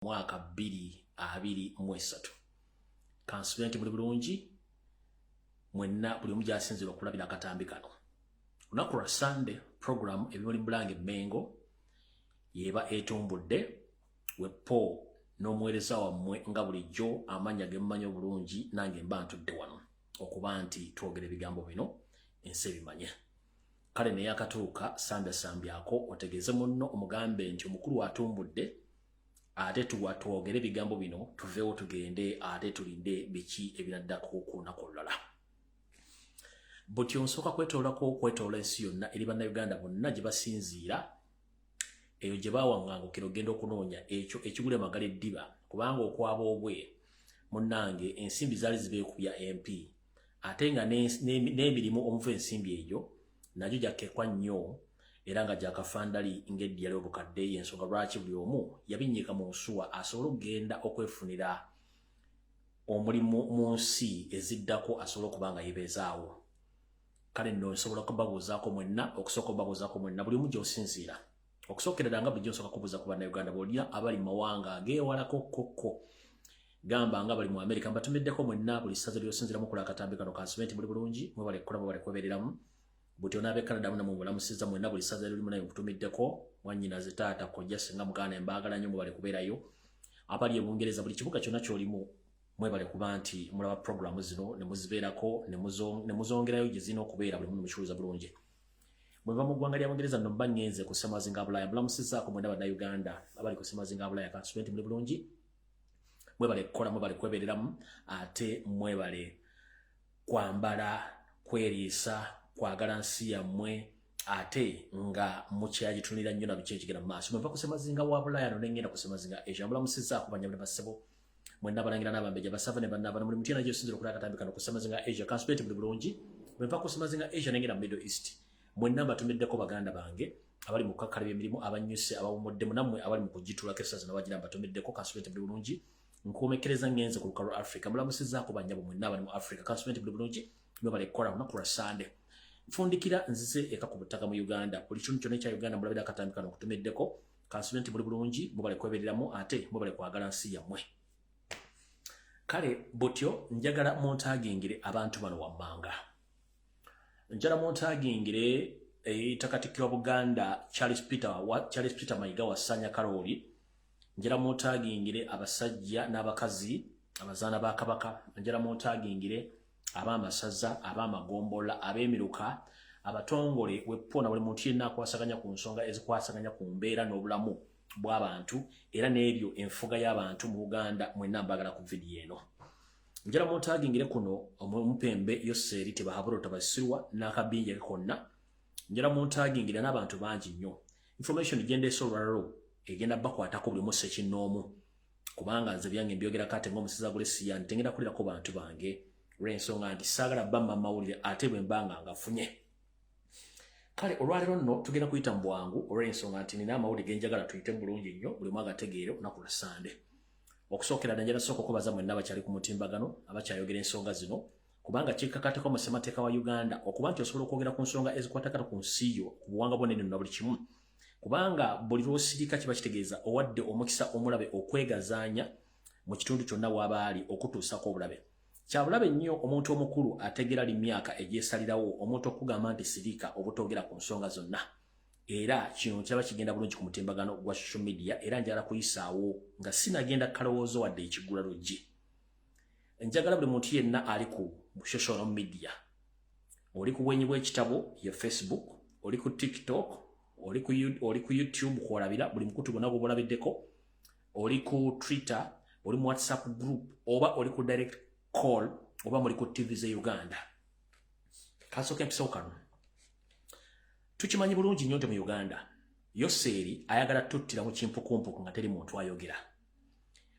Mwaka 2023. Kansubire nti muli bulungi mwenna, buli omu gyasinzira okulabira akatambi kano. Lunaku lwa Sunday, program Ebimuli Bulange Mengo yeba etumbudde wepo n'omuweereza wammwe nga bulijjo, amannya ge mmanyi obulungi. Nange mba ntudde wano okuba nti twogera ebigambo bino ensi ebimanye. Kale naye akatuuka sambyasambyako otegeeze munno, omugambe nti omukulu atumbudde, ate tuwa twogere ebigambo bino, tuveewo tugende, ate tulinde biki ebinaddako ku lunaku olulala. Butyo nsooka kwetoolako okwetoola ensi yonna eri Bannayuganda bonna gye basinziira eyo gye bawaŋŋangukira okugenda okunoonya ekyo ekigula emagala eddiba, kubanga okwaba obwe munnange ensimbi zaali zibeekubya empi, ate nga n'emirimu omuva ensimbi egyo nagyo gyakkekwa nnyo era nga gyakafandali ng'eddiya ly'obukadde. Y'ensonga lwaki buli omu yabinnyika mu nsuwa asobole okugenda okwefunira omulimu mu nsi eziddako, asobole okuba nga yebeezaawo. Kale nno nsobola okubabuuzaako mwenna, okusooka obabuuzaako mwenna buli omu gy'osinziira. Okusookera ddala, nga bulijjo, nsooka kubuuza ku Bannayuganda bonna abali mu mawanga ageewalako kokko, gamba nga bali mu Amerika. Mbatumiddeko mwenna, buli ssaza lyosinziiramu kula akatambi kano. Kansube nti muli bulungi, mwebale kukola, mwebale kwebereramu. Butyo n'ab'e Canada muna mubulamusiza mwenna, buli ssaza lirimu naye nkutumiddeko, mwannyinaze, taata, kojja, singa muganda, embaagala nnyo, mwebale kubeerayo. Abali e Bungereza, buli kibuga kyonna ky'olimu, mwebale kuba nti mulaba programu zino ne muzibeerako ne muzongerayo gye zirina okubeera, buli muntu mukiwuliza bulungi. Bweva mu ggwanga lya Bungereza nno mba ŋŋenze ku ssemazinga Bulaaya. Mbulamusizaako mwena Bannayuganda abali ku ssemazinga Bulaaya. Kansube nti muli bulungi, mwebale kukola, mwebale kwebereramu, ate mwebale kwambala, kweriisa, kwagala nsi yammwe, ate nga mukyagitunira nnyo na biki ekigenda mu maaso. Mweva ku ssemazinga wa Bulaaya no nengenda ku ssemazinga Asia. Mbulamusizaako banyabule, bassebo mwenna, abalangira n'abambejja, basava ne bannaabana, muli mutyena gyosinzira okulaba akatambi kano ku ssemazinga Asia. Kansube nti muli bulungi. Bwenva ku ssemazinga Asia nengenda mu Middle East. Mwenna mbatumiddeko, baganda bange abali mu kukakkala by'emirimu, abanyuse, abawumuddemu, nammwe abali mu kugitulako essaza nabagira, mbatumiddeko. Kansube nti muli bulungi. Nkumekereza ngenze ku lukalu lwa Africa. Mulamusizaako bannyabo mwenna abali mu Africa. Kansube nti muli bulungi, mwebale kukola. Lunaku lwa Sande. Nfundikira nzize eka ku butaka mu Uganda. Buli kitundu kyonna ekya Uganda mulabira akatambi kano, nkutumiddeko. Kansube nti muli bulungi, mwebale kwebereramu, ate mwebale kwagala nsi yammwe. Kale butyo njagala muntagingire abantu bano wammanga. Njala muntagingire eitakatikkiro Buganda Charles Peter, wa, Charles Peter Mayiga Wasanya Karoli. Njala muntagingire abasajja n'abakazi abazaana ba Kabaka. Njala muntagingire ab'amasaza, ab'amagombolola, ab'emiruka, abatongole weppo na buli muntu yenna akwasaganya ku nsonga ezikwasaganya ku mbeera n'obulamu bw'abantu era n'ebyo enfuga y'abantu mu Buganda. Mwenna mbagala ku vidiyo eno. Njala muntagingire kuno omupembe Yoseeri Tebahabura Tabasirwa n'akabinja ke konna. Njala muntagingire n'abantu bangi nnyo. Information gyendeese olwaliro egenda bakwatako buli musse kinnoomu, kubanga nze byange mbyogerako ate ng'omusiza gulesiya nti tengenda kulirako bantu bange, olw'ensonga nti saagala bamma mawulire ate bwe mbanga ngafunye. Kale olwaleero nno tugenda kuyita mu bwangu, olw'ensonga nti nina amawulire genjagala tuyite bulungi nnyo, buli omu agategeere. Olunaku lwa Sande. Okusookera ddala, njala sooka okubaza mwenna abakyali ku mutimbagano abakyayogera ensonga zino, kubanga kikakatako mu ssemateeka wa Uganda okuba nti osobola okwogera ku nsonga ezikwatagana ku nsi yo, ku buwangwa bwonna na buli kimu, kubanga buli lw'osirika kiba kitegeeza owadde omukisa omulabe okwegazaanya mu kitundu kyonna w'aba ali okutuusako obulabe. Kyabulabe nnyo omuntu omukulu ategeera li myaka egyesalirawo omuntu okugamba nti sirika obutoogera ku nsonga zonna. Era kino kiraba kigenda bulungi ku mutimbagano gwa social media, era njagala kuyisaawo nga sinagenda kalowoozo wadde ekigula luggi. Njagala buli muntu yenna ali ku social media, oli ku bwenyi bw'ekitabo ye Facebook, oli ku TikTok, oli ku YouTube kwolabira, buli mukutu gwonna gwobulabiddeko, oli ku Twitter, oli mu WhatsApp group, oba oli ku direct call, oba muli ku TV ze Uganda, kasooka empisawo kano. Tukimanyi bulungi nnyo nti mu Uganda Yoseeri ayagala tuttira mu kimpukumpuku nga teri muntu ayogera.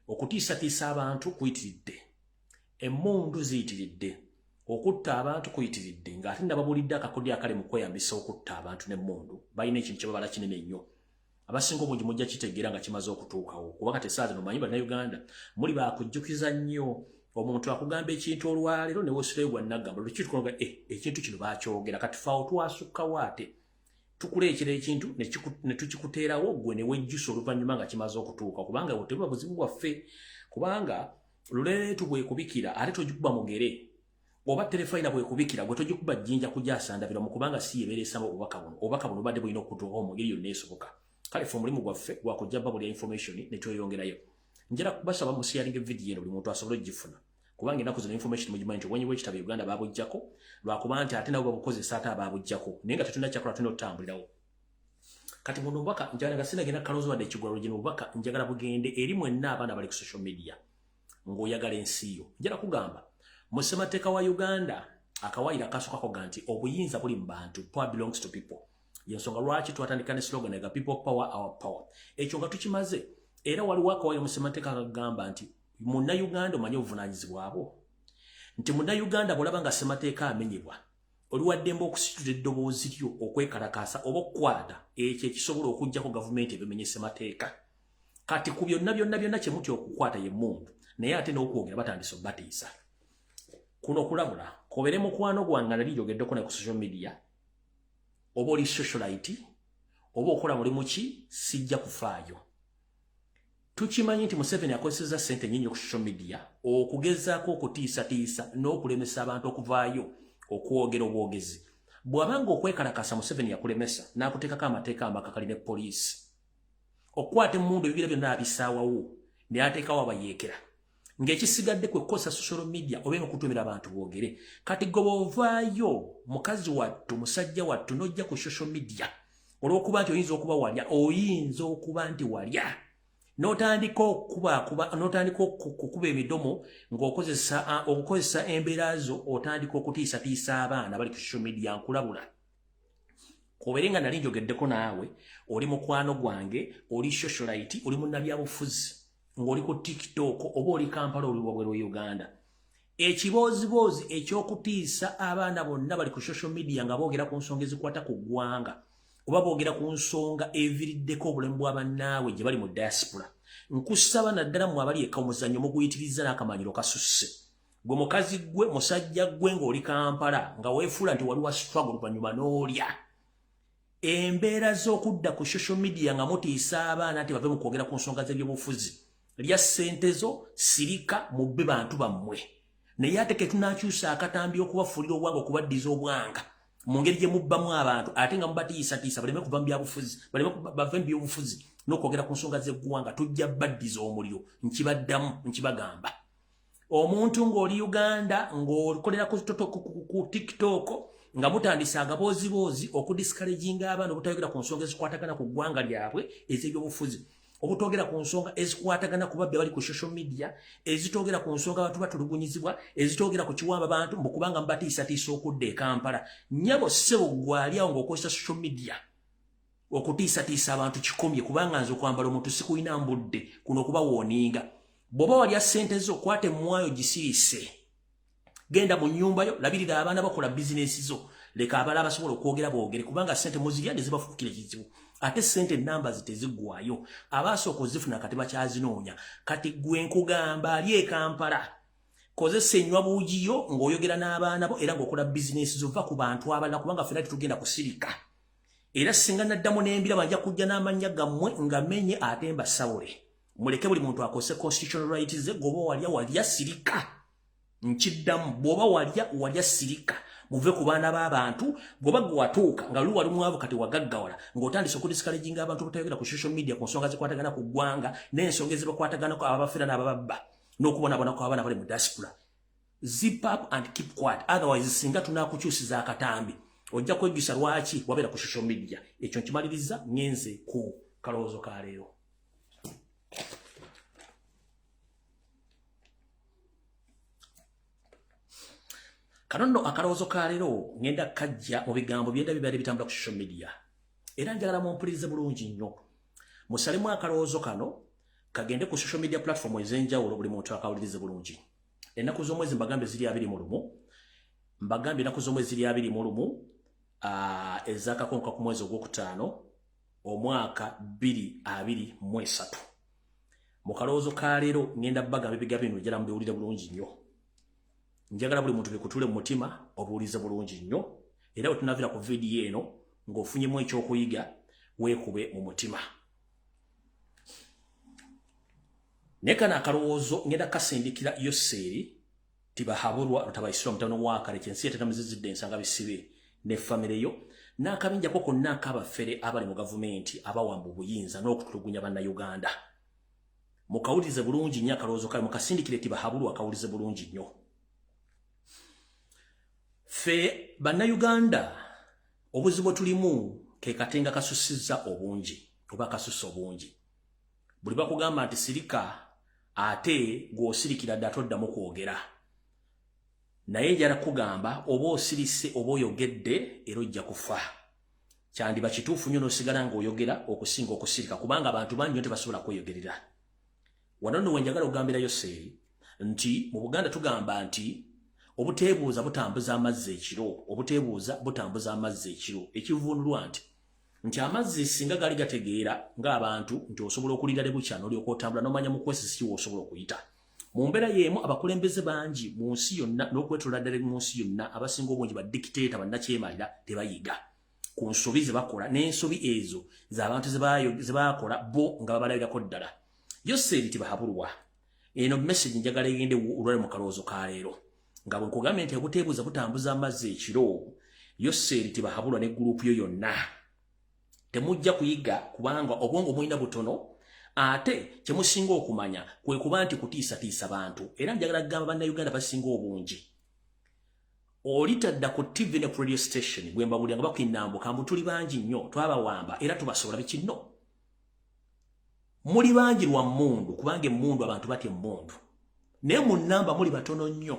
Okutiisatiisa abantu kuyitiridde, emmundu ziyitiridde, okutta abantu kuyitiridde, ng'ate nababuulidde akakodyo akali mu kweyambisa okutta abantu n'emmundu. Balina ekintu kye babala kinene nnyo. Abasinga obungi mujja kitegeera nga kimaze okutuukawo, kuba kati essaawa zino manyi Bannayuganda muli bakujjukiza nnyo. Omuntu akugamba ekintu olwaleero ne wosirayo gwa naggamba lukitukoga, eh, ekintu kino bakyogera. Kati faawo twasukkawo, ate Tukuleekera ekintu ne tukikuteerawo gwe ne wejjusa oluvannyuma nga kimaze okutuuka, kubanga tebuba buzibu bwaffe, kubanga luleetu bwekubikira ate togikuba mugere, oba terefayina bwekubikira gwe togikuba jjinja kujasandabira mu, kubanga si yebeeresamu obubaka buno. Obubaka buno bubadde bulina okutuukawo mu ngeri yonna esoboka. Kale ffe omulimu gwaffe gwakujja babulya information ne tweyongerayo. Njala kubasaba musharinga video eno buli muntu asobole okugifuna, kubanga ennaku zino information mugimanyi nti obwenyi bw'ekitabo Uganda babuggyako lwakuba nti ate nabo babukozesa ate abaabuggyako, naye nga tetulina kyakola, tulina okutambulirawo. Kati muno obubaka njagala nga sinagenda kaloozo wadde ekigwalo gino, obubaka njagala bugende eri mwenna abaana bali ku social media ng'oyagala ensi yo. Njala kugamba mu ssemateeka wa Uganda akawaayiro akasooka koga nti obuyinza buli mu bantu, power belongs to people. Yensonga lwaki twatandika ne slogan ega "People power, our power". Ekyo nga tukimaze, era waliwo akawaayiro mu ssemateeka akagamba nti munnayuganda omanye obuvunaanyizibwa bwo, nti munnayuganda bw'olaba nga ssemateeka amenyebwa, oli waddembe okusitula eddoboozi lyo okwekalakaasa oba okukwata ekyo ekisobola okuggyako gavumenti ebimenye ssemateeka. Kati ku byonna byonna byonna kyemutya okukwata ye muntu, naye ate n'okwogera batandise obbatiisa. Kuno okulabula kobere mukwano gwange nali njogeddeko ne ku social media, oba oli socialite oba okola mulimu ki, sijja kufaayo. Tukimanyi nti Museveni akozesezza ssente nnyingi ku social media okugezaako okutiisatiisa n'okulemesa abantu okuvaayo okwogera obwogezi. Bw'abanga okwekalakasa Museveni yakulemesa n'akuteekako amateeka amakakali ne poliisi okukwata emmundu, ebibira byonna abisaawawo naye ateekawo abayeekera, ng'ekisigadde kwe kukozesa social media oba okutumira abantu boogere. Kati gwe bw'ovaayo, mukazi wattu, musajja wattu, n'ojja ku social media olw'okuba nti oyinza okuba walya, oyinza okuba nti walya, n'otandika okubakuba, n'otandika okukuba emidomo ng'okozesa okukozesa embeera zo, otandika okutiisatiisa abaana bali ku social media, nkulabula. Kobeere nga nali njogeddeko naawe, oli mukwano gwange, oli socialite, oli munnabyabufuzi ng'oli ku TikTok oba oli Kampala, oli wabweru wa Uganda, ekibooziboozi eky'okutiisa abaana bonna bali ku social media nga boogera ku nsonga ezikwata ku ggwanga oba boogera ku nsonga eviriddeko obulemu bwa bannaabwe gye bali mu diaspora, nkusaba naddala mmwe abali eka, omuzannyo muguyitirizza n'akamanyiro kasusse. Gwe mukazi gwe, musajja gwe ng'oli Kampala nga weefuula nti wali wa struggle, oluvannyuma n'olya, embeera z'okudda ku social media nga mutiisa abaana nti bave mu kwogera ku nsonga z'ebyobufuzi, lya ssente zo, sirika, mubbe bantu bammwe. Naye ate ke tunaakyusa akatambi okubafuulira obwanga, okubaddiza obwanga mu ngeri gye mubbamu abantu ate nga mubatiisatiisa baleme kuva mu byabufuzi, baleme bave mu byobufuzi n'okwogera ku nsonga z'eggwanga, tujja baddiza omuliro. Nkibaddamu, nkibagamba, omuntu ng'oli Uganda ng'okolera ku TikTok nga mutandise agabooziboozi okudiscouraginga abaana obutayogera ku nsonga ezikwatagana ku ggwanga lyabwe ez'ebyobufuzi, obutogera ku nsonga ezikwatagana ku babbi abali ku social media, ezitogera ku nsonga abantu batulugunyizibwa, ezitogera ku kiwamba bantu, mbukubanga mubatiisatiisa okudda e Kampala, nnyabo, ssebo, gwali awo ng'okozesa social media okutiisatiisa abantu, kikomye, kubanga nze okwambala omuntu sikulina mbudde kuno okuba wooninga. Bw'oba walya ssente zo, kwata emmwayo gisirise, genda mu nnyumba yo, labirira abaana, bakola bizinesi zo, leka abala abasobola okwogera boogere, kubanga ssente muzirya ne zibafuukira ekizibu. Ate ssente enamba teziggwayo, abaasooka ozifuna kati bakyazinoonya. Kati gwe nkugamba ali e Kampala, kozesa enywa buugiyo ng'oyogera n'abaana bo era ng'okola bizinesi zo, va ku bantu abalala, kubanga ffenna tetugenda kusirika. Era singa naddamu n'embiraba, nja kujja n'amannya gammwe nga menye ate mbasawule. Muleke buli muntu akozese constitutional right ze. Goba walya, walya, sirika. Nkiddamu, bw'oba walya, walya, sirika, muve ku baana b'abantu. Bw'oba gwe watuuka nga luli wali mwavu kati wagaggawala, ng'otandise okudiscouraginga abantu obutayogera ku social media ku nsonga zikwatagana ku ggwanga n'ensonga ezibakwataganako, ababafera n'abababba n'okubonaabona kw'abaana bali mu diaspora, zip up and keep quiet. Otherwise singa tunaakukyusiza akatambi, ojja kwejjusa lwaki wabeera ku social media. Ekyo nkimaliriza, ngenze ku kalowoozo ka leero. Kano nno akalowoozo ka leero ngenda kajja mu bigambo byenda bibeera bitambula ku social media, era njagala mumpulirize bulungi nnyo, musalemu akalowoozo kano kagende ku social media platform ez'enjawulo, buli muntu akawulirize bulungi. Ennaku z'omwezi mbagambe ziri 21, mbagambye ennaku z'omwezi ziri 21 ez'akakonka ku mwezi ogwokutaano omwaka 2023. Mu kalowoozo ka leero ngenda bagamba ebigambo bino, njagala mubiwulire bulungi nnyo. Njagala buli muntu bikutule mu mutima, obuwulize bulungi nnyo. Era bwe tunaviira ku vidiyo eno, Ng'ofunyemu ekyokuyiga, weekube mu mutima. Naye kano akalowoozo ngenda kasindikira Yoseeri Tibahabulwa Rutabayisirwa, mutabani wa Kale kyensi yatetamuzizidde ensanga bisibe ne famire yo n'akabinjako konna ak'abafere abali mu gavumenti abawamba obuyinza n'okutulugunya Bannayuganda. Mukawulirize bulungi nnyo akalowoozo kale, mukasindikire Tibahabulwa, akawulize bulungi nnyo. Ffe Bannayuganda obuzibu bwe tulimu ke katenga kasusizza obungi oba kasussa obungi. Buli bakugamba nti sirika, ate gw'osirikira dda toddamu kwogera. Naye njala kugamba, oba osirise oba oyogedde, era ojja kufa. Kyandiba kituufu nnyo n'osigala ng'oyogera okusinga okusirika, kubanga abantu bangi nnyo tebasobola kweyogerera. Wano nno wenjagala okugambira Yoseeri nti mu Buganda tugamba nti obuteebuuza butambuza amazzi ekiro, obuteebuuza butambuza amazzi ekiro, ekivuunulwa nti amazzi singa gaali gategeera ng'abantu nti osobola okulinda ne bukya n'olyoka otambula n'omanya mu kwesisi kiwa osobola okuyita. Mu mbeera y'emu, abakulembeze bangi mu nsi yonna n'okwetoola ddala mu nsi yonna, abasinga obungi badikiteeta, bannakyemalira, tebayiga ku nsobi ze bakola n'ensobi ezo z'abantu ze bakola bo nga babalabirako ddala. Yoseeri Tibahabulwa, eno message njagala egende olwale mu kalowoozo ka leero. Nga bwe nkugambye nti obuteebuuza butambuza amazzi ekiro, Yoseeri Tibahabulwa ne gurupu yo yonna temujja kuyiga, kubanga obwongo mulina butono, ate kyemusinga okumanya kwe kuba nti kutiisatiisa bantu. Era njagala kugamba Bannayuganda basinga obungi, olitadda ku TV ne ku radio station bwe mbabulira nga bakwinambuka mbu tuli bangi nnyo, twabawamba era tubasobola bikinno. Muli bangi lwa mmundu, kubanga emmundu abantu batya emmundu, naye mu nnamba muli batono nnyo,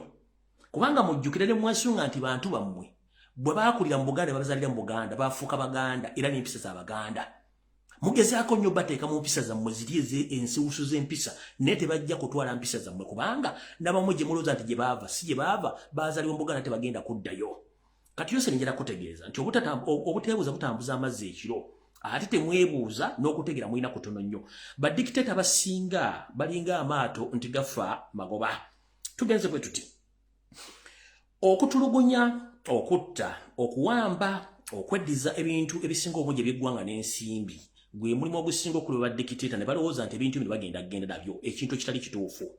kubanga mujjukire ne mwesunga nti bantu bammwe bwe baakulira mu Buganda, babazalira mu Buganda, bafuuka Baganda era n'empisa z'Abaganda. Mugezaako nnyo bateeka mu mpisa zammwe ziri ensiwusu z'empisa, naye tebajja kutwala mpisa zammwe, kubanga n'abamu gye mulowooza nti gye baava si gye baava. Baazaliwa mu Buganda, tebagenda kuddayo. Kati yose njagala kutegeeza nti obuteebuuza butambuza amazzi ekiro, ate temwebuuza n'okutegeera mulina kutono nnyo. Badikiteeta abasinga balinga amaato nti gafa magoba. Tugenze bwe tuti: okutulugunya, okutta, okuwamba, okweddiza ebintu ebisinga obungi ebyeggwanga n'ensimbi gwe mulimu ogusinga okulwa badikiteeta, ne balowooza nti ebintu bino bagenda kugenda nabyo, ekintu ekitali kituufu.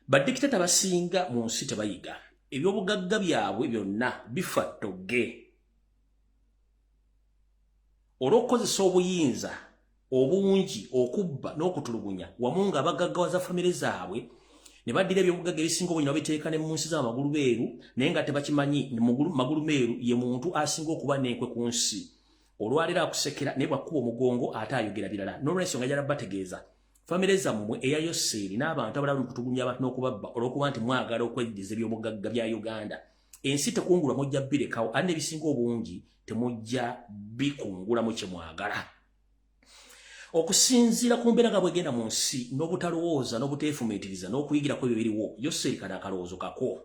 Badikiteeta basinga mu nsi tebayiga. Ebyobugagga byabwe byonna bifa ttogge olw'okukozesa obuyinza obungi okubba n'okutulugunya, wamu nga abagaggawaza famire zaabwe ne baddira ebyobugagga ebisinga obungi babiteeka ne mu nsi z'amagulu meeru, naye nga tebakimanyi. Magulu meeru ye muntu asinga okuba n'enkwe ku nsi. Olwaleero akusekera, naye bwakkuba omugongo ate ayogera birala. N'olwensonga njala bategeeza, famire zammwe eya Yoseeri n'abantu abalala mu kutugunya abantu n'okubabba olw'okuba nti mwagala okweddiza ebyobugagga bya Uganda, ensi tekungulwa, mujja birekawo, ate n'ebisinga obungi temujja bikungulamu kye mwagala. Okusinziira ku mbeera nga bwegenda mu nsi n'obutalowooza n'obuteefumiitiriza n'okuyigirako ebyo biriwo, Yoseeri, kano akalowoozo kako.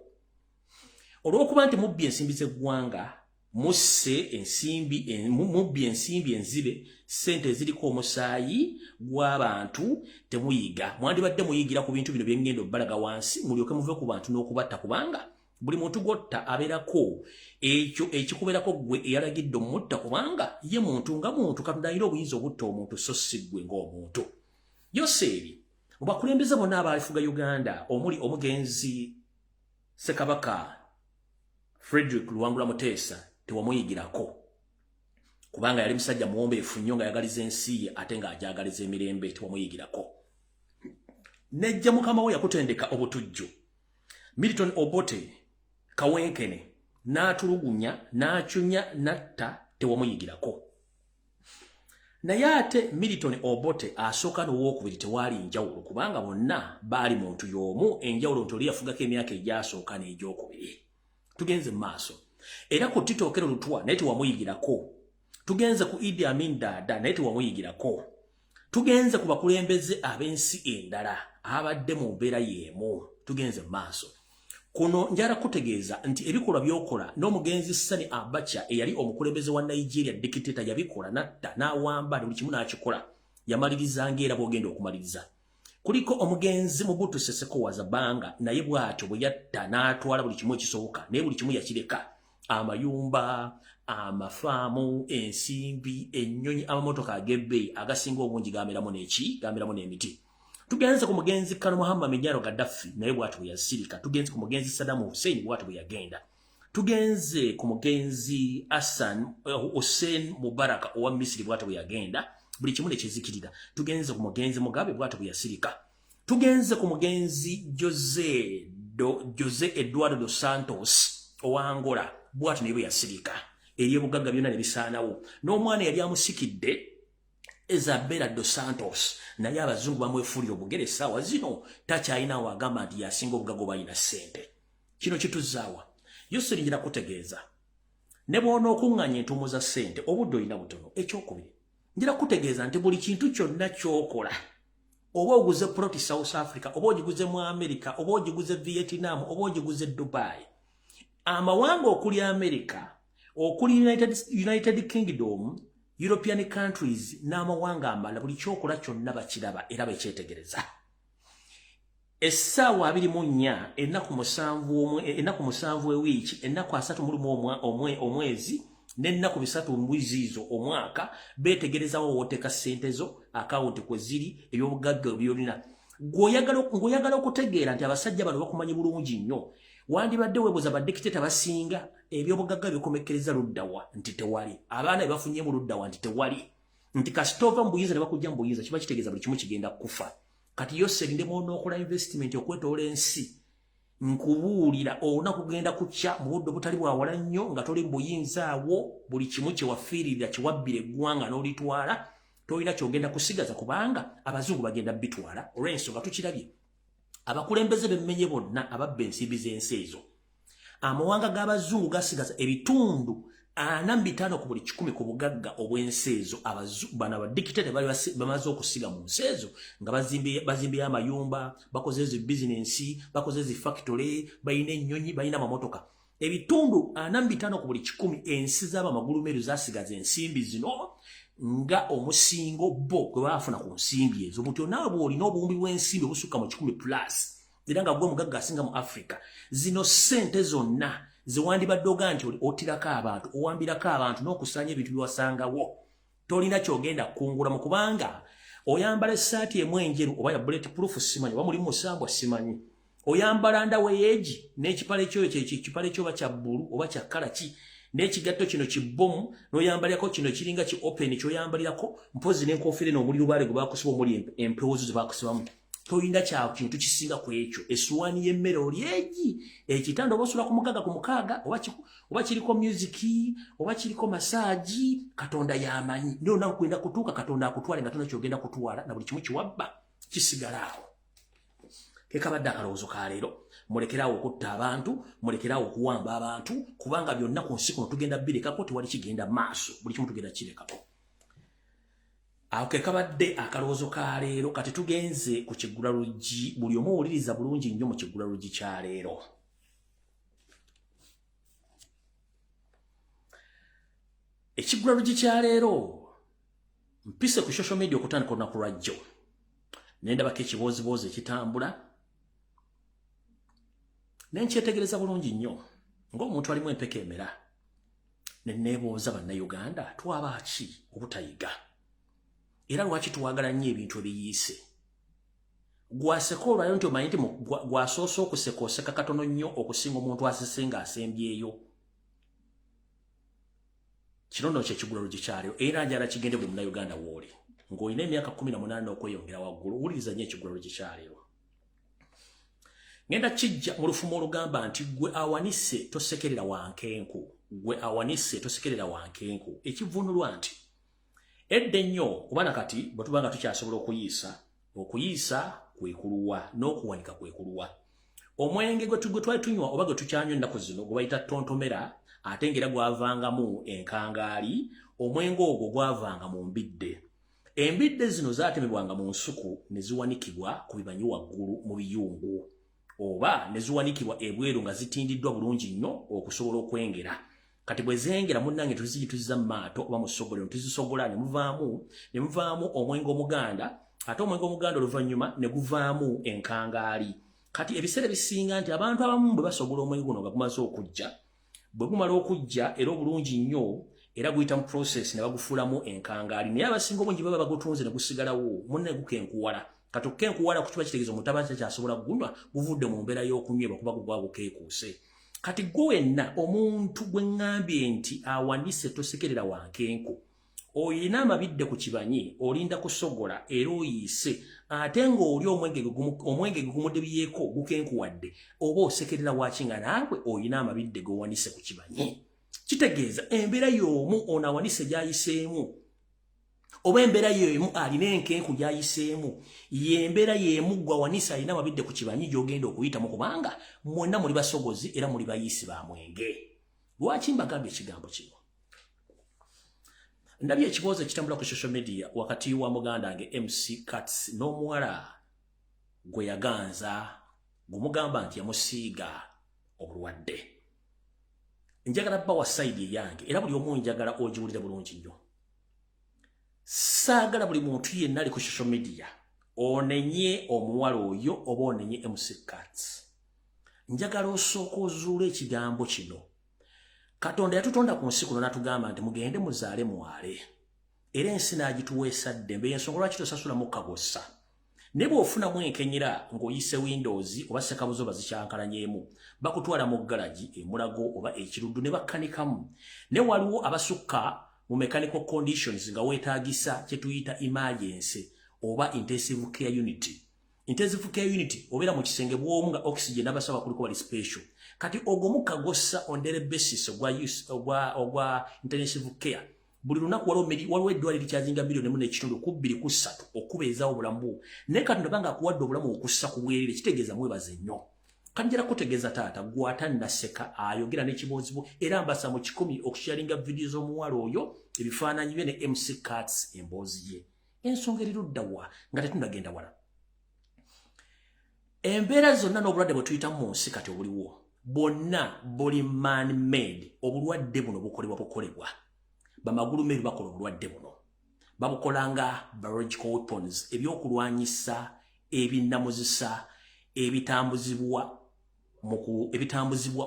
Olw'okuba nti mubbye ensimbi z'eggwanga, musse ensimbi, mubbye ensimbi enzibe, ssente eziriko omusaayi gw'abantu, temuyiga. Mwandibadde muyigira ku bintu bino byengenda obbalaga wansi, mulyoke muve ku bantu n'okubatta, kubanga buli muntu gwotta abeerako ekyo ekikubeerako ggwe eyalagidde omutta, kubanga ye muntu nga muntu. Katonda alina obuyinza obutta omuntu, so si ggwe ng'omuntu. Yoseeri, mu bakulembeze bonna abaalifuga Uganda, omuli omugenzi Ssekabaka Frederick Luwangula Muteesa, tewamuyigirako, kubanga yali musajja muwombeefu nnyo nga yagaliza ensi ye ate ng'agyagaliza emirembe. Tewamuyigirako. Nejja mukama we yakutendeka obutujju, Milton Obote Kawenkene, n'atulugunya, n'acunya, n'atta, tewamuyigirako. Naye ate Milton Obote asooka n'owookubiri tewaali njawulo, kubanga bonna baali muntu y'omu. Enjawulo nti oli yafugako emyaka egyasooka n'egyokubiri. Tugenze mu maaso era ku Tito Okello Lutwa, naye tewamuyigirako. Tugenze ku Idi Amin Dada, naye tewamuyigirako. Tugenze ku bakulembeze ab'ensi endala abadde mu mbeera y'emu. Tugenze mu maaso. Kuno njala kutegeeza nti ebikolwa by'okola n'omugenzi Sani Abacha eyali omukulembeze wa Nigeria, dikiteta, yabikola, natta, n'awamba, buli kimu n'akikola, yamaliriza ng'era bw'ogenda okumaliriza. Kuliko omugenzi Mobutu Seseko wa Zabanga, naye bw'atyo bwe yatta n'atwala buli kimu ekisoboka, naye buli kimu yakireka, amayumba, Amafaamu, ensimbi, ennyonyi, amamotoka ag'ebbeeyi agasinga obungi gameramu neki? Gameramu n'emiti. Tugenze ku mugenzi Kano Muhammad Minyaro Gaddafi, naye bwati bwe yasirika. Tugenze ku mugenzi Saddam Hussein, bwati bwe yagenda. Tugenze ku mugenzi Hassan Hussein Mubaraka owa Misiri, bwati bwe yagenda, buli kimu ne kizikirira. Tugenze ku mugenzi Mugabe, bwati bwe yasirika. Tugenze ku mugenzi Jose Eduardo dos Santos owa Angola, bwati naye bwe yasirika, ebyobugagga byonna ne bisaanawo. N'omwana yali amusikidde, Isabella dos Santos, naye abazungu bamwefuulira obugere. Essaawa zino takyalinawo agamba nti yasinga obugagga oba alina ssente. Kino kituzaawa Yoseri. Njira kutegeeza, ne bw'onookuŋŋaanya entuumo za ssente, obudde olina butono. Ekyokubiri, njira kutegeeza nti buli kintu kyonna ky'okola, oba oguze plot South Africa, oba ogiguze mu America, oba ogiguze Vietnam, oba ogiguze Dubai, amawanga okuli America, okuli United Kingdom, European countries n'amawanga amalala, buli kyokola kyonna bakiraba era bekyetegereza. Essaawa 24, ennaku 7, ennaku 7 ewiiki, ennaku 31 omwezi, n'ennaku 3 mbwiziizo omwaka, beetegerezawo wooteeka ssente zo, akawunti kwe ziri, ebyobugagga byolina. Ng'oyagala okutegeera nti abasajja bano bakumanyi bulungi nnyo, wandibadde weebuuza, ba dictator basinga ebyobugagga bikomekkereza luddawa? Nti tewali. Abaana be bafunyemu luddawa? Nti tewali. Nti kasita ova mu buyinza ne bakujja mu buyinza, kiba kitegeeza buli kimu kigenda kufa. Kati Yoseri, ndemu onookola investment okwetoola ensi, nkubuulira, olunaku kugenda kukya mu budde obutali bwawala nnyo nga toli mu buyinza awo, buli kimu kyewafiiririra, kyewabbira eggwanga n'olitwala, tolina kyogenda kusigaza, kubanga abazungu bagenda bitwala. Olw'ensonga tukirabye, abakulembeze bemmenye bonna ababba ensimbi z'ensi ezo, amawanga g'abazungu gasigaza ebitundu 45 ku buli 100 ku bugagga obw'ensi ezo. Bano aba dictator bali bamaze okusiga mu nsi ezo nga bazimbyeyo amayumba, bakoze ezi bizinensi, bakoze ezi factory, balina ennyonyi, balina amamotoka. Ebitundu 45 ku buli 100 ensi z'abamagulumeeru zasigaza ensimbi zino nga omusingo bo gwe baafuna ku nsimbi ezo. Butyo naawe bw'olina obuwumbi bw'ensimbi obusukka mu 100 plus, era nga gwe mugagga asinga mu Africa, zino ssente zonna zewandibadde oga nti otirako abantu, owambirako abantu n'okusanya ebintu byewasangawo, tolina kyogenda kukungulamu, kubanga oyambala essaati emu enjeru, oba ya bullet proof simanyi, oba mulimu musambwa simanyi, oyambala ndaweyeegi n'ekipale kyoyo kyekipale kyo, oba kya bbulu oba kya kkala ki, n'ekigatto kino kibbomu, n'oyambalirako kino kiringa ki open kyoyambalirako, mpozi n'enkofiira eno omuli lubaale gwe bakusiba, omuli empewo zo ze bakusibamu. Tolina kya kintu kisinga ku ekyo. Essuwaani y'emmere oli egi, ekitanda oba osula ku mugagga ku mukaaga, oba kiriko music, oba kiriko massage, Katonda y'amanyi. Naye olunaku kugenda kutuuka Katonda akutwale nga tolina kyogenda kutwala, na buli kimu kiwabba kisigala awo. Kekabadde akalowoozo ka leero. Mulekeraawo okutta abantu, mulekeraawo okuwamba abantu, kubanga byonna ku nsi kuno tugenda birekako. Tewali kigenda maaso, buli kimu tugenda kirekako. Awo ke kabadde akalowoozo ka leero. Kati tugenze ku kiggulaluggi. Buli omu owuliriza bulungi nnyo mu kiggulaluggi kya leero. Ekiggulaluggi kya leero, mpise ku social media okutandika olunaku lwajjo, ne ndabako ekibooziboozi ekitambula, ne nkyetegereza bulungi nnyo ng'omuntu alimu empeka emera, ne neebuuza, Bannayuganda twaba ki obutayiga? Era lwaki twagala nnyo ebintu ebiyiise? Gwaseka olwayo nti omanyi nti gwasoose okuseka, oseka katono nnyo okusinga omuntu asese ng'asembyeyo. Kino nno kyekigulalo gyekyaliwo, era njala kigende buli Munnayuganda wooli ng'olina emyaka 18 n'okweyongera waggulu. Owuliriza nnyo ekigulalo gyekyaliwo. Ngenda kijja mu lufumo olugamba nti gwe awanise tosekerera wankenku, gwe awanise tosekerera wankenku. Ekivunulwa nti edda ennyo, oba nakati bwe tuba nga tukyasobola okuyiisa, okuyiisa kwe kuluwa n'okuwanika kwe kuluwa. Omwenge gwe twali tunywa oba gwe tukyanywa ennaku zino gwe bayita tontomera, ate ng'era gwavangamu enkangaali. Omwenge ogwo gwavanga mu mbidde. Embidde zino zaatemebwanga mu nsuku ne ziwanikibwa ku bibanyi waggulu mu biyungu, oba ne ziwanikibwa ebweru nga zitindiddwa bulungi nnyo okusobola okwengera. Kati bwe zengera, munnange, tuziyituziza mu maato oba mu ssogolero, tuzisogola ne muvaamu omwenge omuganda, ate omwenge omuganda oluvannyuma ne guvaamu enkangaali. Kati ebiseera ebisinga nti abantu abamu bwe basogola omwenge guno nga gumaze okujja, Bwe gumala okujja era obulungi nnyo, era guyita mu process ne bagufuulamu enkangaali, naye abasinga obungi baba bagutunze ne gusigalawo munne gukenkuwala. Kati okukenkuwala kukiba kitegeeza omuntu aba kyasobola kugunywa, guvudde mu mbeera y'okunywebwa kuba gugwa gukeekuuse. Kati gwe wenna omuntu gwe ŋŋambye nti awanise, tosekerera wankenku, oyina amabidde ku kibanyi, olinda kusogola era oyiise, ate ng'oli omwenge gumudebyeko gukenkuwadde, oba osekerera waki nga naawe oyina amabidde g'owanise ku kibanyi? Kitegeeza embeera y'omu ono awanise gy'ayiseemu, oba embeera y'emu alina enkenku gy'ayiseemu, y'embeera y'emu gwe awanise alina amabidde ku kibanyi gy'ogenda okuyitamu, kubanga mwenna muli basogozi era muli bayiisi ba mwenge. Lwaki mbagambye ekigambo kino? Ndabye ekiboozi ekitambula ku social media wakati wa muganda wange MC Kats n'omuwala gwe yaganza, gumugamba nti yamusiiga obulwadde. Njagala bba wa side eyange, era buli omu njagala ogiwulire bulungi nnyo. Saagala buli muntu yenna ali ku social media onenye omuwala oyo oba onenye MC Kats. Njagala osooka ozuula ekigambo kino. Katonda yatutonda ku nsi kuno n'atugamba nti mugende muzaale mwale, era ensi n'agituweesa ddembe. Ensonga lwaki tosasula mukka gwossa, naye bw'ofunamu enkenyera ng'oyise windows oba sekabuzo bazikyankalanyeemu, bakutwala mu garagi Emulago oba Ekiruddu ne bakkanikamu. Naye waliwo abasukka mu mechanical conditions nga weetaagisa kye tuyita emergency oba intensive care unit. Intensive care unit obeera mu kisenge bw'omu nga oxygen abasawo kuliko bali special. Kati ogwo mukka gossa on daily basis ogwa intensive care buli lunaku, waliwo eddwaliro likyazinga 1.5 miliyoni ku 2 ku 3 okubeezaawo obulamu bwo. Naye Katonda banga akuwadde obulamu okussa ku bwerere, kitegeeza mwebaze nnyo. Kanjera kutegeeza taata gw'atannaseka ayogera n'ekiboozibwo, era mbasa mu 100 okusharinga vidiyo z'omuwala oyo, ebifaananyi bye ne MC Kats, emboozi ye. Ensonga eri ludda wa nga tetunagenda wala? Embeera zonna n'obulwadde bwe tuyitamu mu nsi kati obuliwo bwonna buli man made. Obulwadde buno bukolebwa, bukolebwa bamagulu meeru. Bakola obulwadde buno, babukola nga biological weapons, ebyokulwanyisa ebinamuzisa ebitambuzibwa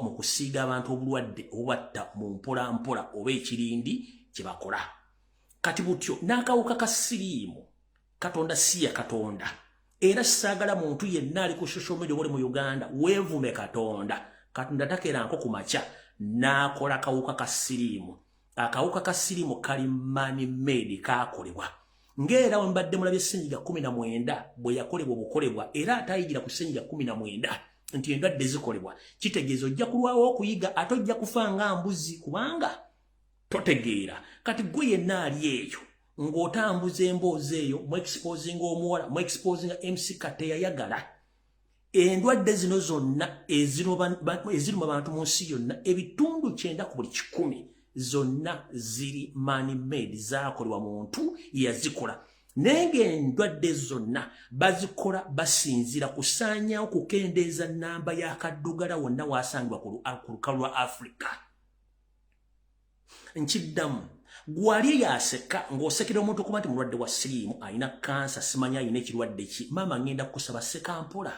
mu kusiiga abantu obulwadde obubatta mu mpola mpola oba ekirindi kye bakola. Kati butyo n'akawuka ka siriimu, Katonda siya Katonda. Era saagala muntu yenna ali ku social media oli mu Uganda weevume Katonda. Katonda takeeranko ku makya n'akola kawuka ka siriimu. Akawuka ka siriimu kali man made, kaakolebwa. Ng'era we mbadde mulabye ssenyiga 19 bwe yakolebwa obukolebwa, era atayigira ku ssenyiga 19 nti endwadde zikolebwa, kitegeeza ojja kulwawo okuyiga ate ojja kufa nga mbuzi kubanga totegeera. Kati gwe yenna ali eyo ng'otambuza emboozi eyo, mu exposinga omuwala, mu exposinga MC Kats teyayagala, endwadde zino zonna eziruma bantu mu nsi yonna, ebitundu 90 ku buli 100 zonna ziri man made, zaakolebwa muntu yazikola. Naye ng'endwadde zonna bazikola basinziira kusaanyawo, kukendeeza nnamba y'akaddugala wonna wasangibwa ku lukalu lwa Africa. Nkiddamu, gwali yaseka ng'osekera omuntu okuba nti mulwadde wa siriimu, alina kansa, simanyi alina ekirwadde ki, maama ngenda kukusaba seka mpola,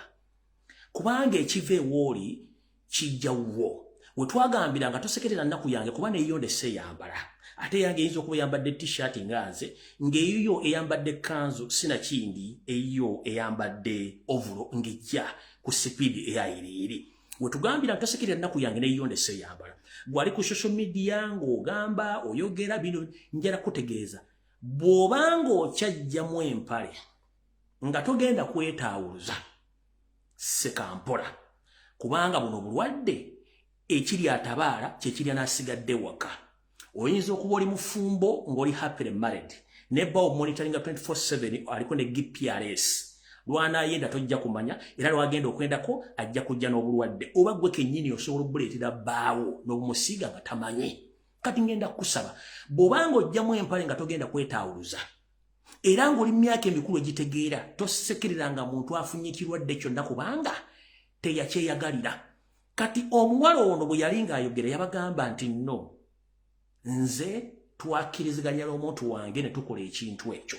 kubanga ekiva ewooli kijja wwo. We twagambira nga tosekerera nnaku yange, kuba neyo ndese eyambala, ate yange eyinza okuba eyambadde T-shirt nga nze, ng'eyiyo eyambadde kanzu, sinakindi eyiyo eyambadde overall ng'ejja ku sipiidi eyayiriiri. Wetugambira ntosekerera nnaku yange, neyo ndese eyambala. Gwali ku social media ng'ogamba oyogera bino, njala kutegeeza bw'obanga okyajjamu empale nga togenda kwetaawuluza, seka mpola, kubanga buno obulwadde ekiri atabaala kyekirya n'asigadde waka. Oyinza okuba oli mufumbo ng'oli happily married, ne bawo monitoringa 24/7, aliko ne GPRS, lwanaayenda tojja kumanya, era lwagenda okwendako ajja kujja n'obulwadde, oba gwe kennyini osobola obuleetera bbaawo n'obumusiiga nga tamanyi. Kati ngenda kukusaba, bw'obanga ojjamu empale nga togenda kwetaawuluza era ng'oli mu myaka emikulu egitegeera, tosekereranga muntu afunye ekirwadde kyonna, kubanga teyakyeyagalira. Kati omuwala ono bwe yali ng'ayogera yabagamba nti nno nze twakkiriziganya n'omuntu wange ne tukola ekintu ekyo.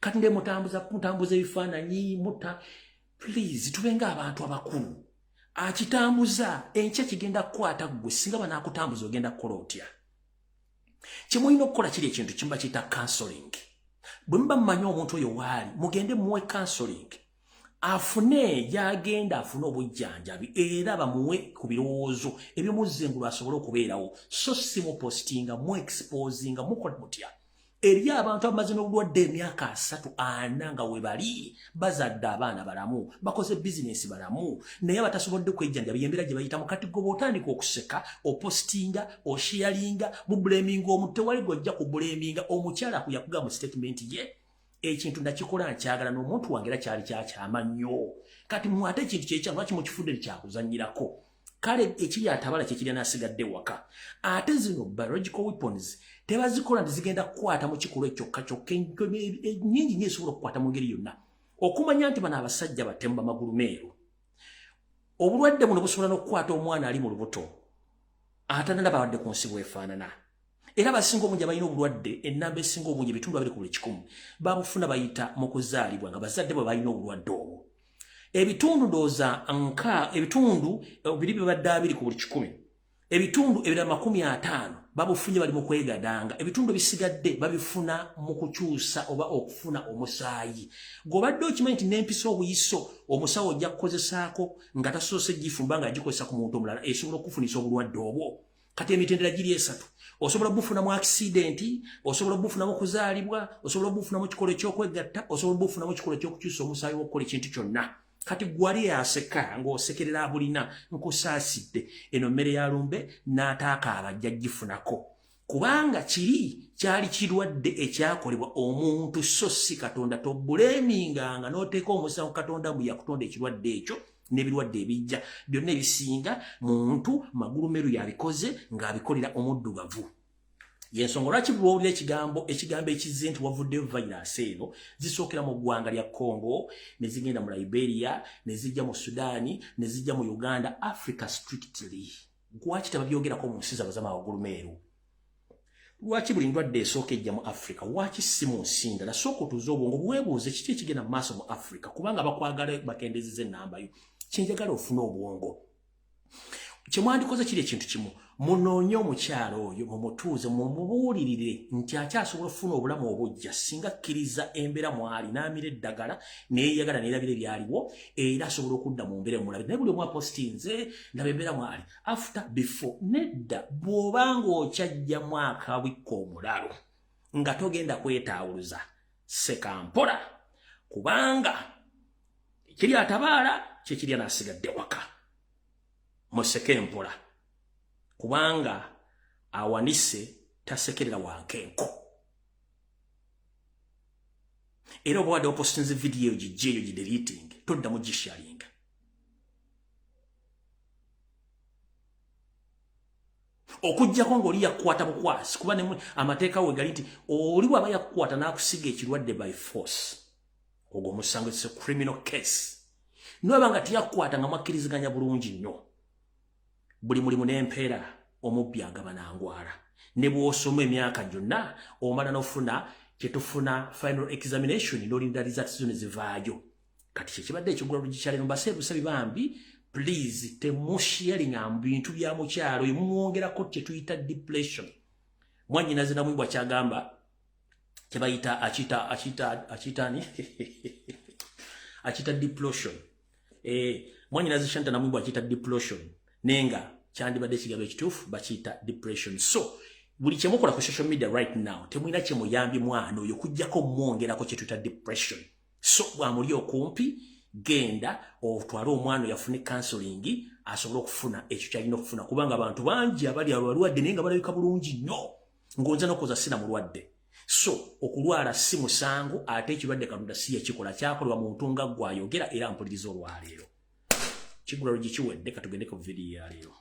Kati nde mutambuza mutambuza ebifaananyi muta, please, tube ng'abantu abakulu. Akitambuza enkya kigenda kukwata ggwe. Singa banaakutambuza, ogenda kukola otya? Kyemulina okukola kiri ekintu kimu bakiyita counseling. Bwe muba mumanyi omuntu oyo waali, mugende muwe counseling, afune gyagenda, afune obujjanjabi, era bamuwe ku birowoozo ebimuzza engulu asobole okubeerawo. So si mupostinga, mu exposinga, mukola mutya eri abantu abamaze n'obulwadde emyaka 34 nga we bali bazadde abaana balamu, bakoze bizinesi balamu, naye abatasobodde kwejjanjaba, embeera gye bayitamu? Kati gwe bw'otandika okuseka, opostinga, osharinga, mublaminga omuntu. Tewali gwojja kublaminga. Omukyala kuyakuga mu statement ye, ekintu nakikola nkyagala n'omuntu wange, era kyali kyakyama nnyo. Kati mwate ekintu kyekya lwaki mukifudde kyakuzannyirako? Kale ekiri atabala kyekirya n'asigadde waka. Ate zino biological weapons tebazikola nti zigenda kukwata mu kikolwa ekyokka kyokka. Nyingi nyo esobola okukwata mu ngeri yonna. Okumanya nti bano abasajja batemu bamagulu meeru, obulwadde buno busobola n'okukwata omwana ali mu lubuto atanalaba wadde ku nsi bwefaanana. Era abasinga obungi abalina obulwadde, ennamba esinga obungi, 2% babufuna bayita mu kuzaalibwa nga bazadde bwe balina obulwadde obwo. Ebitundu ndowooza nka ebitundu biri bibadde 20, ebitundu ebirala 50 babufunye bali mu kwegadanga. Ebitundu ebisigadde babifuna mu kukyusa oba okufuna omusaayi. Gweobadde okimanyi nti n'empisa obuyiso omusawo ojja kukozesaako nga tasoose gifumba nga agikozesa ku muntu omulala esobola okufunisa obulwadde obwo? Kati emitendera giri esatu: osobola obufuna mu accident, osobola obufuna mu kuzaalibwa, osobola obufuna mu kikolwa ekyokwegatta, osobola obufuna mu kikolwa ekyokukyusa omusaayi wokukola ekintu kyonna. Kati gwali aseka ng'osekerera abulina, nkusaasidde. Eno mmere ya lumbe n'ataakaaba ajja gifunako, kubanga kiri kyali kirwadde ekyakolebwa omuntu so si Katonda. Toblaminganga n'oteeka omusango Katonda mbu yakutonda ekirwadde ekyo. N'ebirwadde ebijja byonna ebisinga muntu magulu meru yabikoze ng'abikolera omuddugavu. Yensonga lwaki lwowulira ekigambo ekizze nti wavuddeyo virus eno, zisookera mu ggwanga lya Congo, ne zigenda mu Liberia, ne zijja mu Sudaani, ne zijja mu Uganda, Africa strictly. Lwaki tebabyogerako mu nsi zaabwe z'amawagulu meeru? Lwaki buli ndwadde esooka ejja mu Africa? Lwaki si mu nsi ndala? Sooka otuuze obwongo, bwebuuze kiki ekigenda mu maaso mu Africa, kubanga bakwagala bakendezeza ennamba yo. Kyenjagala ofune obwongo, kyemwandikoze kiri ekintu kimu: munoonye omukyalo oyo, mumutuuze, mumubuulirire nti akyasobola okufuna obulamu obujja singa akkiriza embeera mwali n'amira eddagala neyeyagala neerabira ebyaliwo, era asobola okudda mu mbeera emulabe. Naye buli omu apostinze, ndaba embeera mwali after, before. Nedda, bw'obanga okyajjamu akabikka omulalo nga togenda kwetaawuluza, seka mpola, kubanga ekiri atabaala kyekirya n'asigadde waka. Museke mpola, kubanga awanise tasekerera wankenko. Era oba wadde opostinze vidiyo gijja eyo gideleting, toddamu gisharinga. Okugjako ng'oli yakukwata bukwasi, kuba amateeka we gali nti oli bw'aba yakukwata n'akusiga ekirwadde by force, ogwo omusango, it's a criminal case. Nwaba nga teyakukwata nga mwakkiriziganya bulungi nnyo, buli mulimu n'empeera, omubbi agabana ngwala. Ne bw'osoma emyaka gyonna, omala n'ofuna kyetufuna final examination, n'olinda results zo ne zivaayo. Kati kyekibadde ekigula lugi kyaleero. Mbaseebusabi bambi, please temusharinga mu bintu bya mukyalo oyo, mumwongerako kyetuyita depression. Mwanyinaze Namwibwa kyagamba kyebayita akiyita akiyita akiyita ani, akiyita depression. Mwanyinaze Shanta Namwibwa akiyita depression, nenga kyandibadde ekigambo ekituufu bakiyita depression. So buli kyemukola ku social media right now, temulina kyemuyambye mwana oyo kujjako mwongerako kyetuyita depression. So bwamuli okumpi, genda otwale omwana oyo afune counseling, asobole okufuna ekyo kyalina okufuna, kubanga abantu bangi abali abalwadde naye nga balabika bulungi nnyo, ng'onza n'okoza sina mulwadde. So okulwala si musango, ate ekirwadde Katonda si yakikola, kyakolebwa muntu nga gwayogera. Era mpuliriza, olwaleero kigula lugi kiwedde. Katugende ku vidiyo ya leero.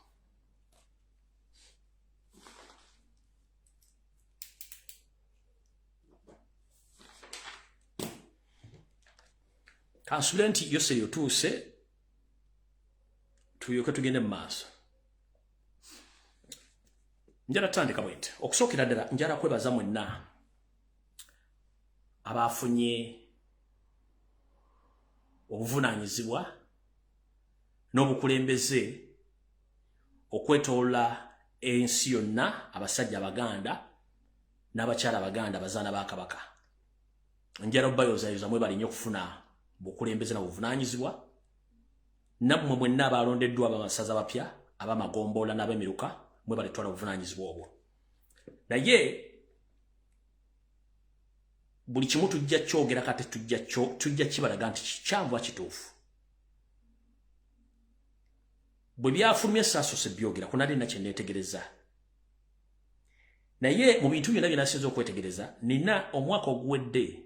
Kansubire nti yose yotuuse, tulyoke tugende mu maaso. Njala tutandika bwe nti: okusookera ddala njala kwebaza mwenna abafunye obuvunaanyizibwa. n'obukulembeze okwetoola ensi yonna, abasajja Abaganda n'abakyala Abaganda, abazaana ba Kabaka. Njala obayozayoza, mwebali nnyo okufuna bukulembeze na buvunaanyizibwa. Nammwe mwenna abalondeddwa abamasaza bapya, abamagombola n'ab'emiruka, mwebale twala obuvunaanyizibwa obwo. Naye buli kimu tujja kyogera, kati tujja kibalaga nti kikyamu kituufu. Bwe byafulumya saasose byogera kunali nakye neetegereza, naye mu bintu byonna bye nasinza okwetegereza, nina omwaka oguwedde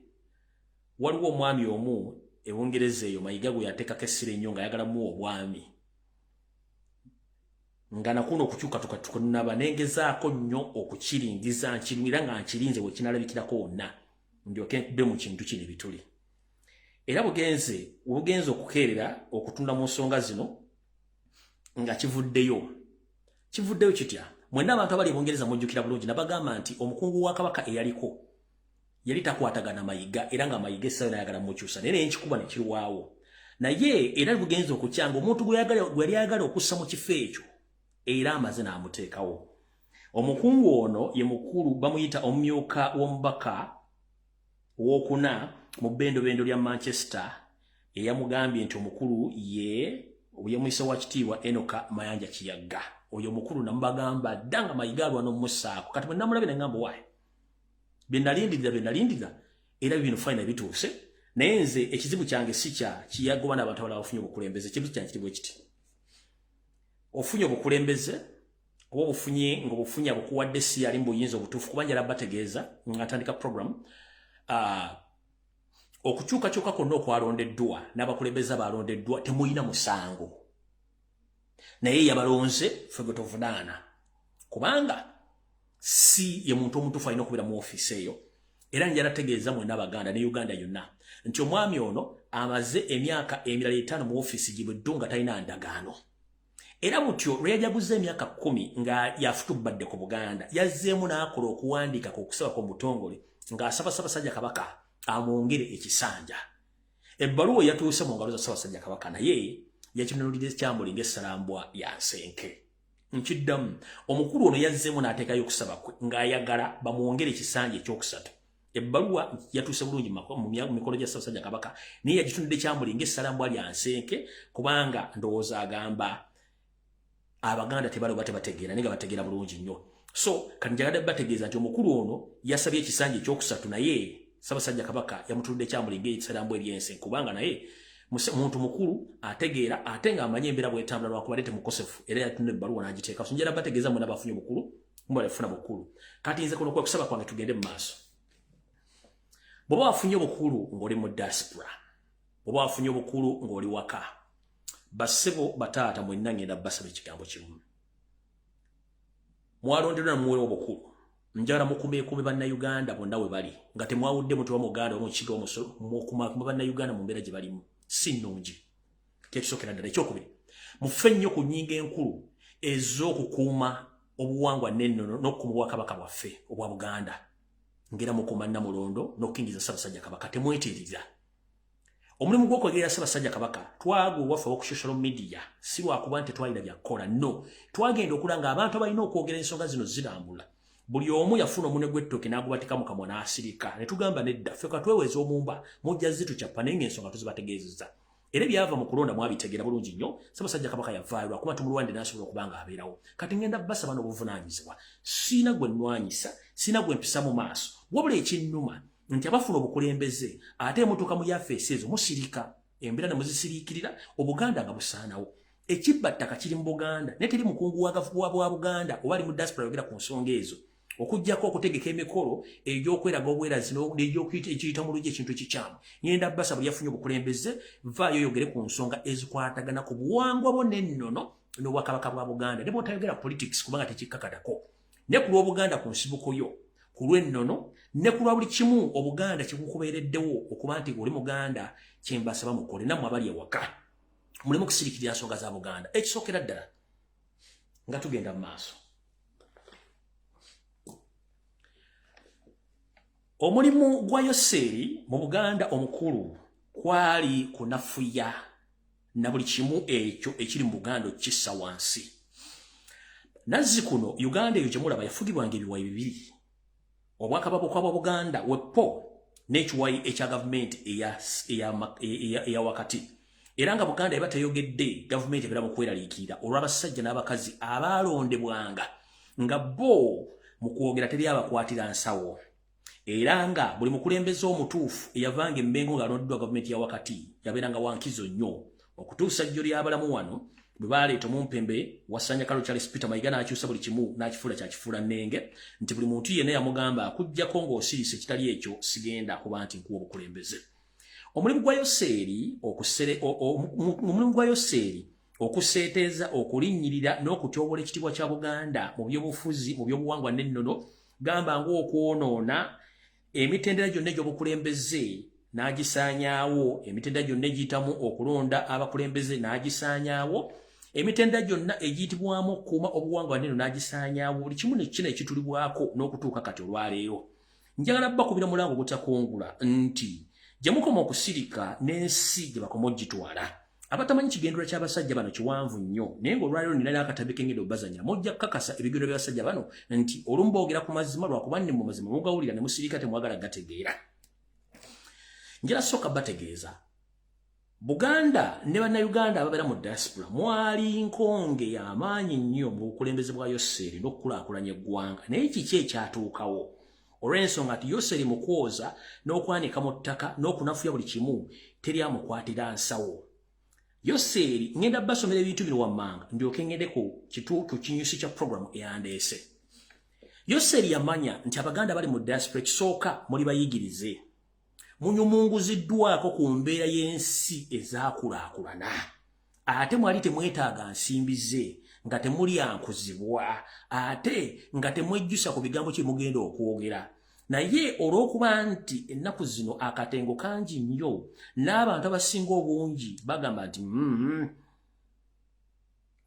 waliwo omwami omu e Bungereza eyo Mayiga gwe yateekako essira ennyo ng'ayagala muwa obwami, nga nakuno okukyukatuka tukunaba nengezaako nnyo okukiringiza nkirwira nga nkirinze bwe kinalabikirako wonna ndyoke nkube mu kintu kino ebituli. Era bugenze okukeerera okutunda mu nsonga zino nga kivuddeyo. Kivuddeyo kitya? Mwenna abantu abali e Bungereza mujjukira bulungi nabagamba nti omukungu wa Kabaka eyaliko yali takwatagana Mayiga, era nga Mayiga essaayo nayagala mukyusa, naye nenkikuba ne kirwawo. Naye era bugenze okukyanga omuntu gwe yali ayagala okussa mu kifo ekyo era amaze n'amuteekawo. Omukungu ono ye mukulu bamuyita omumyuka w'omubaka owokuna mu bbendobendo lya Manchester, eyamugambye nti omukulu ye yamuyise wa kitiibwa Enoka Mayanja Kiyagga. Oyo omukulu namubagamba dda nga Mayiga alwana omusaako. Kati bwe namulabye ne ŋŋamba, waayi, bye nalindirira era bino fayina bituuse. Naye nze ekizibu kyange si kya Kiyaga oba n'abantu abalala bafunye obukulembeze. Ekizibu kyange kiri bwe kiti: ofunye obukulembeze oba obufunye ng'obufunye abukuwadde si yali mu buyinza obutuufu. Kuba njala bategeeza nga ntandika program, okukyukakyuka kwonna okwalondeddwa n'abakulembeze abalondeddwa, temulina musango, naye yabalonze ffe gwe tovunaana, kubanga si ye muntu omutuufu alina okubeera mu ofiisi eyo. Era njala tegeeza mwenna Abaganda ne Uganda yonna nti omwami ono amaze emyaka emirala 5 mu ofiisi gibwe nga talina ndagaano. Era mutyo lwe yajaguza emyaka 10 nga yafutubbadde ku Buganda, yazzeemu n'akola okuwandiikako okusaba ku mutongole ng'asaba Ssaabasajja Kabaka amwongere ekisanja. Ebbaluwa yatuuse mu ngalo za Ssaabasajja Kabaka, naye yakinunulira ekyambuli ng'essalambwa ya nsenke. Nkiddamu, omukulu ono yazzeemu n'ateekayo okusaba kwe ng'ayagala bamwongere ekisanja ekyokusatu. Ebbaluwa yatuuse bulungi mu mikolo gya Ssaabasajja Kabaka, naye yagitunudde kyambuli ng'essalambwa lya nsenke, kubanga ndowooza agamba Abaganda tebaloba tebategeera, naye nga bategeera bulungi nnyo. So kati njagadde bategeeza nti omukulu ono yasabye ekisanja ekyokusatu, naye Ssaabasajja Kabaka yamutuludde kyambuli ng'ekisalambwa eryense, kubanga naye muntu mukulu ategeera ate ng'amanyi embeera bwetambula, lwakubadde temukosefu. Era yatunda ebbaluwa n'agiteeka. So njala bategeeza mwena bafunye obukulu, mubale kufuna bukulu. Kati nze kuno kwe kusaba kwange, tugende mu maaso. Bw'oba wafunye obukulu ng'oli mu diaspora, bw'oba wafunye obukulu ng'oli waka, bassebo, bataata mwenna, ngenda basaba ekigambo kimu. Mwalonderwa namuweewa obukulu, njagala mukumeekume Bannayuganda bonna we bali nga temwawudde mutu wa Muganda omukiga omusolo. Mukumakuma Bannayuganda mu mbeera gye balimu si nnungi, kyekisookera ddala. Ekyokubiri, mufe nnyo ku nnyingo enkulu ez'okukuuma obuwangwa n'ennono n'okukuuma obwakabaka bwaffe obwa Buganda, ngera mukuuma Nnamulondo n'okuyingiza Ssaabasajja Kabaka. Temwetirira omulimu gw'okwegerera Ssaabasajja Kabaka. Twagwa owaffe ow'oku social media si lwakuba nti twalina byakukola, no twagenda okula nga abantu abalina okwogera ensonga zino zirambula, buli omu yafuna omunwe gw'ettooke n'agubatika mu kamwa n'asirika. Ne tugamba nedda, ffe katweweza omumba, mujja zitukyappa, naye ng'ensonga tuzibategeezezza. Era ebyava mu kulonda mwabitegeera bulungi nnyo. Ssaabasajja Kabaka yavaayo lwakuba tumulwande n'asobola okuba nga abeerawo. Kati ngenda basaba n'obuvunaanyizibwa. Siina gwe nnwanyisa, siina gwe mpisa mu maaso, wabula ekinnuma nti abafuna obukulembeze ate emotoka mu yafeesi ezo musirika embeera ne muzisiriikirira, Obuganda nga busaanawo. Ekibba ttaka kiri mu Buganda, naye teri mukungu wa Buganda oba ali mu diaspora yogera ku nsonga ezo, okugjako okutegeka emikolo egy'okweraga obwerazi n'egyokuyita mu luggi, ekintu ekikyamu. Ngenda basa buli yafunye obukulembeze, vaayo oyogere ku nsonga ezikwatagana ku buwangwa bwo n'ennono n'obwakabaka bwa Buganda, ne bwotayogera politics kubanga tekikkakatako, ne ku lw'Obuganda, ku nsibuko yo, ku lw'ennono ne ku lwa buli kimu Obuganda kikukubeereddewo okuba nti oli Muganda. Kyembasaba mukole, nammwe abali ewaka, mulimu kusirikirira nsonga za Buganda. Ekisookera ddala nga tugenda mu maaso, omulimu gwa Yoseeri mu Buganda omukulu kwali kunafuya Na buli kimu ekyo ekiri mu Buganda okukissa wansi. Nazzi kuno Uganda eyo gyemulaba yafugibwanga ebiwayi bibiri, obwakabaka bwa Buganda wepo n'ekiwayi ekya gavumenti eya wakati. Era nga Buganda eba teyogedde, gavumenti ebeera mu kweraliikirira olw'abasajja n'abakazi abaalondebwanga nga bo mu kwogera teri abakwatira nsawo. Era nga buli mukulembeze omutuufu eyavanga Emmengo ng'alondeddwa gavumenti ya wakati yabeeranga wankizo nnyo, okutuusa jjo ly'abalamu wano bwe baleeta omumpembe wasanya Kalo Charles Peter Mayiga, n'akyusa buli kimu n'akifuula kyakifuula nnenge, nti buli muntu yenna yamugamba akuggyako ng'osirise, ekitali ekyo sigenda kuba nti nkuwa obukulembeze. Omulimu gwa Yoseeri okuseeteeza, okulinnyirira n'okutyobola ekitiibwa kya Buganda mu byobufuzi, mu byobuwangwa n'ennono, gamba ng'okwonoona emitendera gyonna egy'obukulembeze n'agisaanyaawo, emitendera gyonna egiyitamu okulonda abakulembeze n'agisaanyaawo, emitendera gyonna egiyitibwamu okukuuma obuwangwa n'ennono n'agisaanyaawo, buli kimu nekino ekitulibwako n'okutuuka kati olwaleero. Njagala bakubira mulango gutakungula nti gye mukoma okusirika n'ensi gye bakoma ogitwala. Abatamanyi kigendera ky'abasajja bano kiwanvu nnyo, naye ng'olwaleero nina akatambi kengenda obbazanya, mujja kukakasa ebigendo by'abasajja bano nti olumu boogera ku mazima, lwakuba nne mu mazima mugawulira ne musirika, temwagala gategeera. Njala sooka bategeeza, Buganda ne Bannayuganda ababeera mu diaspora mwali nkonge y'amaanyi nnyo mu bukulembeze bwa Yoseeri n'okukulaakulanya eggwanga. Naye kiki ekyatuukawo? Olw'ensonga nti Yoseeri mu kwoza n'okwanika mu ttaka n'okunafuya buli kimu teri amukwatira nsawo. Yoseeri, ŋŋenda basomera ebintu bino wammanga ndyoke ŋŋende ku kituuku kinyusi kya program eyandeese. Yoseeri yamanya nti Abaganda bali mu diaspora, ekisooka muli bayigirize, munyumunguziddwako ku mbeera y'ensi ezaakulaakulana, ate mwali temwetaaga nsimbi ze, nga temulyankuzibwa, ate nga temwejjusa ku bigambo kye mugenda okwogera. Naye olw'okuba nti ennaku zino akatengo kangi nnyo n'abantu abasinga obungi bagamba nti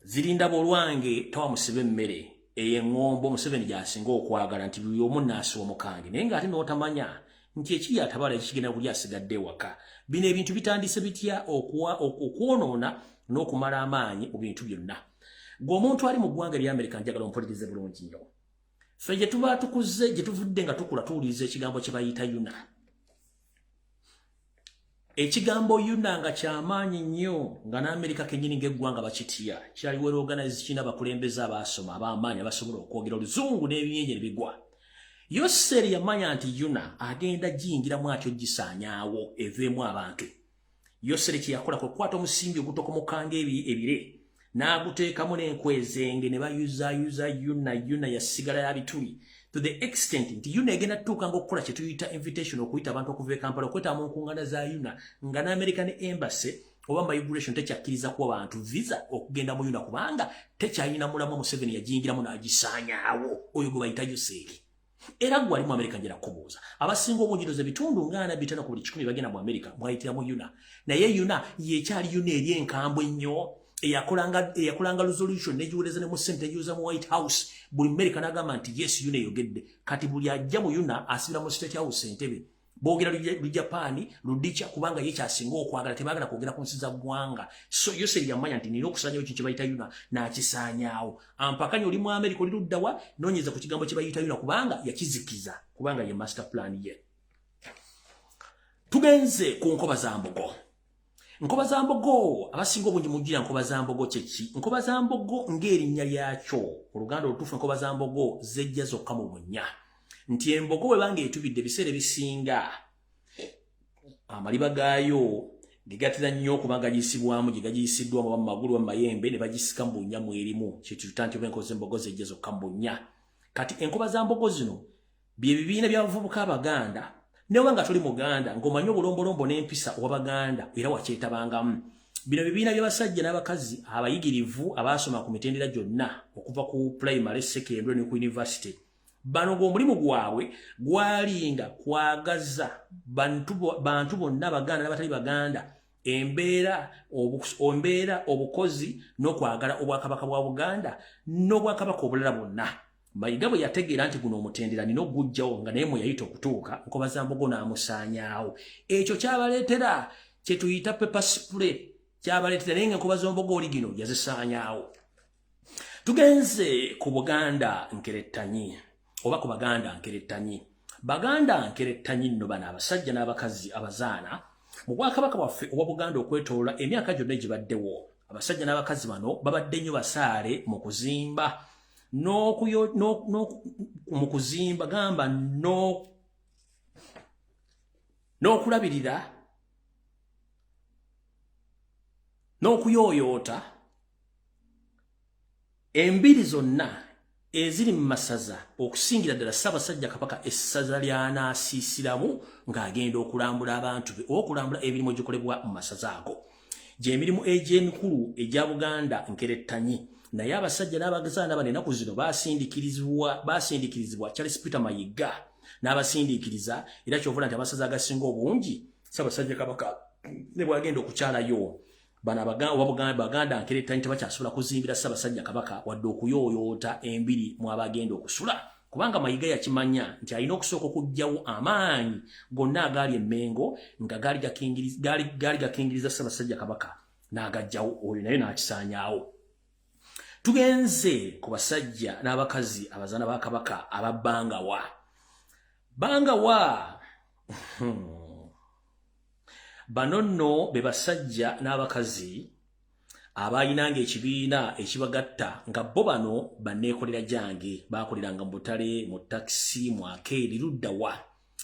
zirindaba olwange tawa musibe emmere eyo eŋŋombo Museveni gy'asinga okwagala, nti buli omu naasiwa omukange, naye ng'ate n'otamanya nti ekiri atabala ekigenda kuli asigadde ewaka. Bino ebintu bitandise bitya okwonoona n'okumala amaanyi mu bintu byonna? Gwe omuntu ali mu ggwanga erya Amerika, njagala ompulirize bulungi nnyo. Ffe gye tuba tukuze, gye tuvudde nga tukula, tuwuliriza ekigambo kye bayita UNAA. Ekigambo UNAA nga kyamaanyi nnyo, nga n'Amerika kennyini ng'eggwanga bakitya. Kyali well organized, kirina abakulembeze abaasoma ab'amaanyi abasobola okwogera Oluzungu n'ebyenje ne bigwa. Yoseeri yamanya nti UNAA agenda giyingiramu atyo gisaanyaawo eveemu abantu. Yoseeri kye yakola kwe kukwata omusimbi ogutokomokanga ebire n'aguteekamu n'enkwezenge ne bayuzaayuza UNAA. UNAA yasigala ya bituli to the extent nti UNAA egenda tutuukanga okukola kye tuyita invitation, okuyita abantu okuva e Kampala okwetaba mu nkuŋŋaana za UNAA, nga n'American Embassy oba migration tekyakkiriza kuwa bantu visa okugenda mu UNAA, kubanga tekyalina mulamu. Museveni yagiyingiramu n'agisaanyaawo. Oyo gwe bayita Yoseeri. Era gwe ali mu Amerika, njera kubuuza, abasinga obungi ndoza ebitundu nga 45 ku buli 100 bagenda mu Amerika mwayitira mu UNAA. Naye UNAA yekyali UNAA eri enkambwe ennyo eyakolanga resolution negiwereza ne mu Senate, negiweza mu White House, buli Amerika n'agamba nti yes, UNAA eyogedde. Kati buli ajja mu UNAA asibira mu State House entebe, boogera Lujapaani ludica, kubanga ye kyasinga okwagala, tebaagala kwogera ku nsi za ggwanga. So Yoseri yamanya nti nina okusaanyawo kintu kye bayita UNAA, n'akisaanyaawo. Ampakanya oli mu Amerika, oli luddawa, noonyeza ku kigambo kye bayita UNAA, kubanga yakizikiza, kubanga ye master plan ye. Tugenze ku Nkoba za Mbogo. Nkoba za Mbogo, abasinga obungi mujjira Nkoba za Mbogo kyeki? Nkoba za Mbogo ng'erinnya lyakyo Oluganda olutuufu, Nkoba za Mbogo zejja zokka mu bunnya, nti embogo bwe banga etubidde, ebiseera ebisinga amaliba gaayo gegatera nnyo okuba gagiyisibwamu, gye gagiyisiddwamu oba mu magulu oba mu mayembe, ne bagisika mu bunnya mwerimu, kyetuta nti oba enkoba z'embogo zejja zokka mu bunnya. Kati enkoba za mbogo zino bye bibiina by'abavubuka Abaganda. Neoba nga toli Muganda, ng'omanyi obulombolombo n'empisa ow'Abaganda, era wakyetabangamu. Bino bibiina by'abasajja n'abakazi abayigirivu abaasoma ku mitendera gyonna, okuva ku primary, secondary ne ku university. Bano ng'omulimu gwabwe gwalinga kwagaza bantu bonna, Abaganda n'abatali Baganda, embeera, obukozi n'okwagala obwakabaka bwa Buganda n'obwakabaka obulala bwonna. Mayiga bwe yategeera nti guno omutendera nina ogujjawo, nga naye mwe yayita okutuuka, Nkoba za Mbogo n'amusaanyaawo. Ekyo kyabaleetera kye tuyita pepper spray. Kyabaleetera, naye nga enkoba z'ombogo oli gino yazisaanyaawo. Tugenze ku Buganda Nkerettanyi, oba ku Baganda Nkerettanyi. Baganda Nkerettanyi nno bano abasajja n'abakazi abazaana mu bwakabaka bwaffe obwa Buganda. Okwetoloola emyaka gyonna egibaddewo, abasajja n'abakazi bano babadde nnyo basaale mu kuzimba mu kuzimba, gamba n'okulabirira n'okuyooyoota embiri zonna eziri mu masaza, okusingira ddala Ssaabasajja Kabaka essaza ly'anaasiisiramu ng'agenda okulambula abantu be oba okulambula emirimu egikolebwa mu masaza ago, gy'emirimu egy'emikulu egya Buganda Nkerettanyi. Naye abasajja n'abazaana bano ennaku zino basindikirizibwa Charles Peter Mayiga n'abasindiikiriza, era kyovula nti amasaza agasinga obungi, Ssaabasajja Kabaka ne bwagenda okukyalayo, bano Baganda Nkerettanyi tebakyasobola kuzimbira Ssaabasajja Kabaka wadde okuyooyoota embiri mwabagenda okusula, kubanga Mayiga yakimanya nti alina okusooka okuggyawo amaanyi gonna agaali Emmengo nga gaali gakingiriza Ssaabasajja Kabaka, n'agajjawo oyo naye n'akisaanyaawo. Tugenze ku basajja n'abakazi abazaana ba Kabaka ababbangawa bangawa. Bano nno be basajja n'abakazi abaayinanga ekibiina ekibagatta, nga bo bano banneekolera gyange, baakoleranga mu butale, mu takisi, mu akeeri luddawa.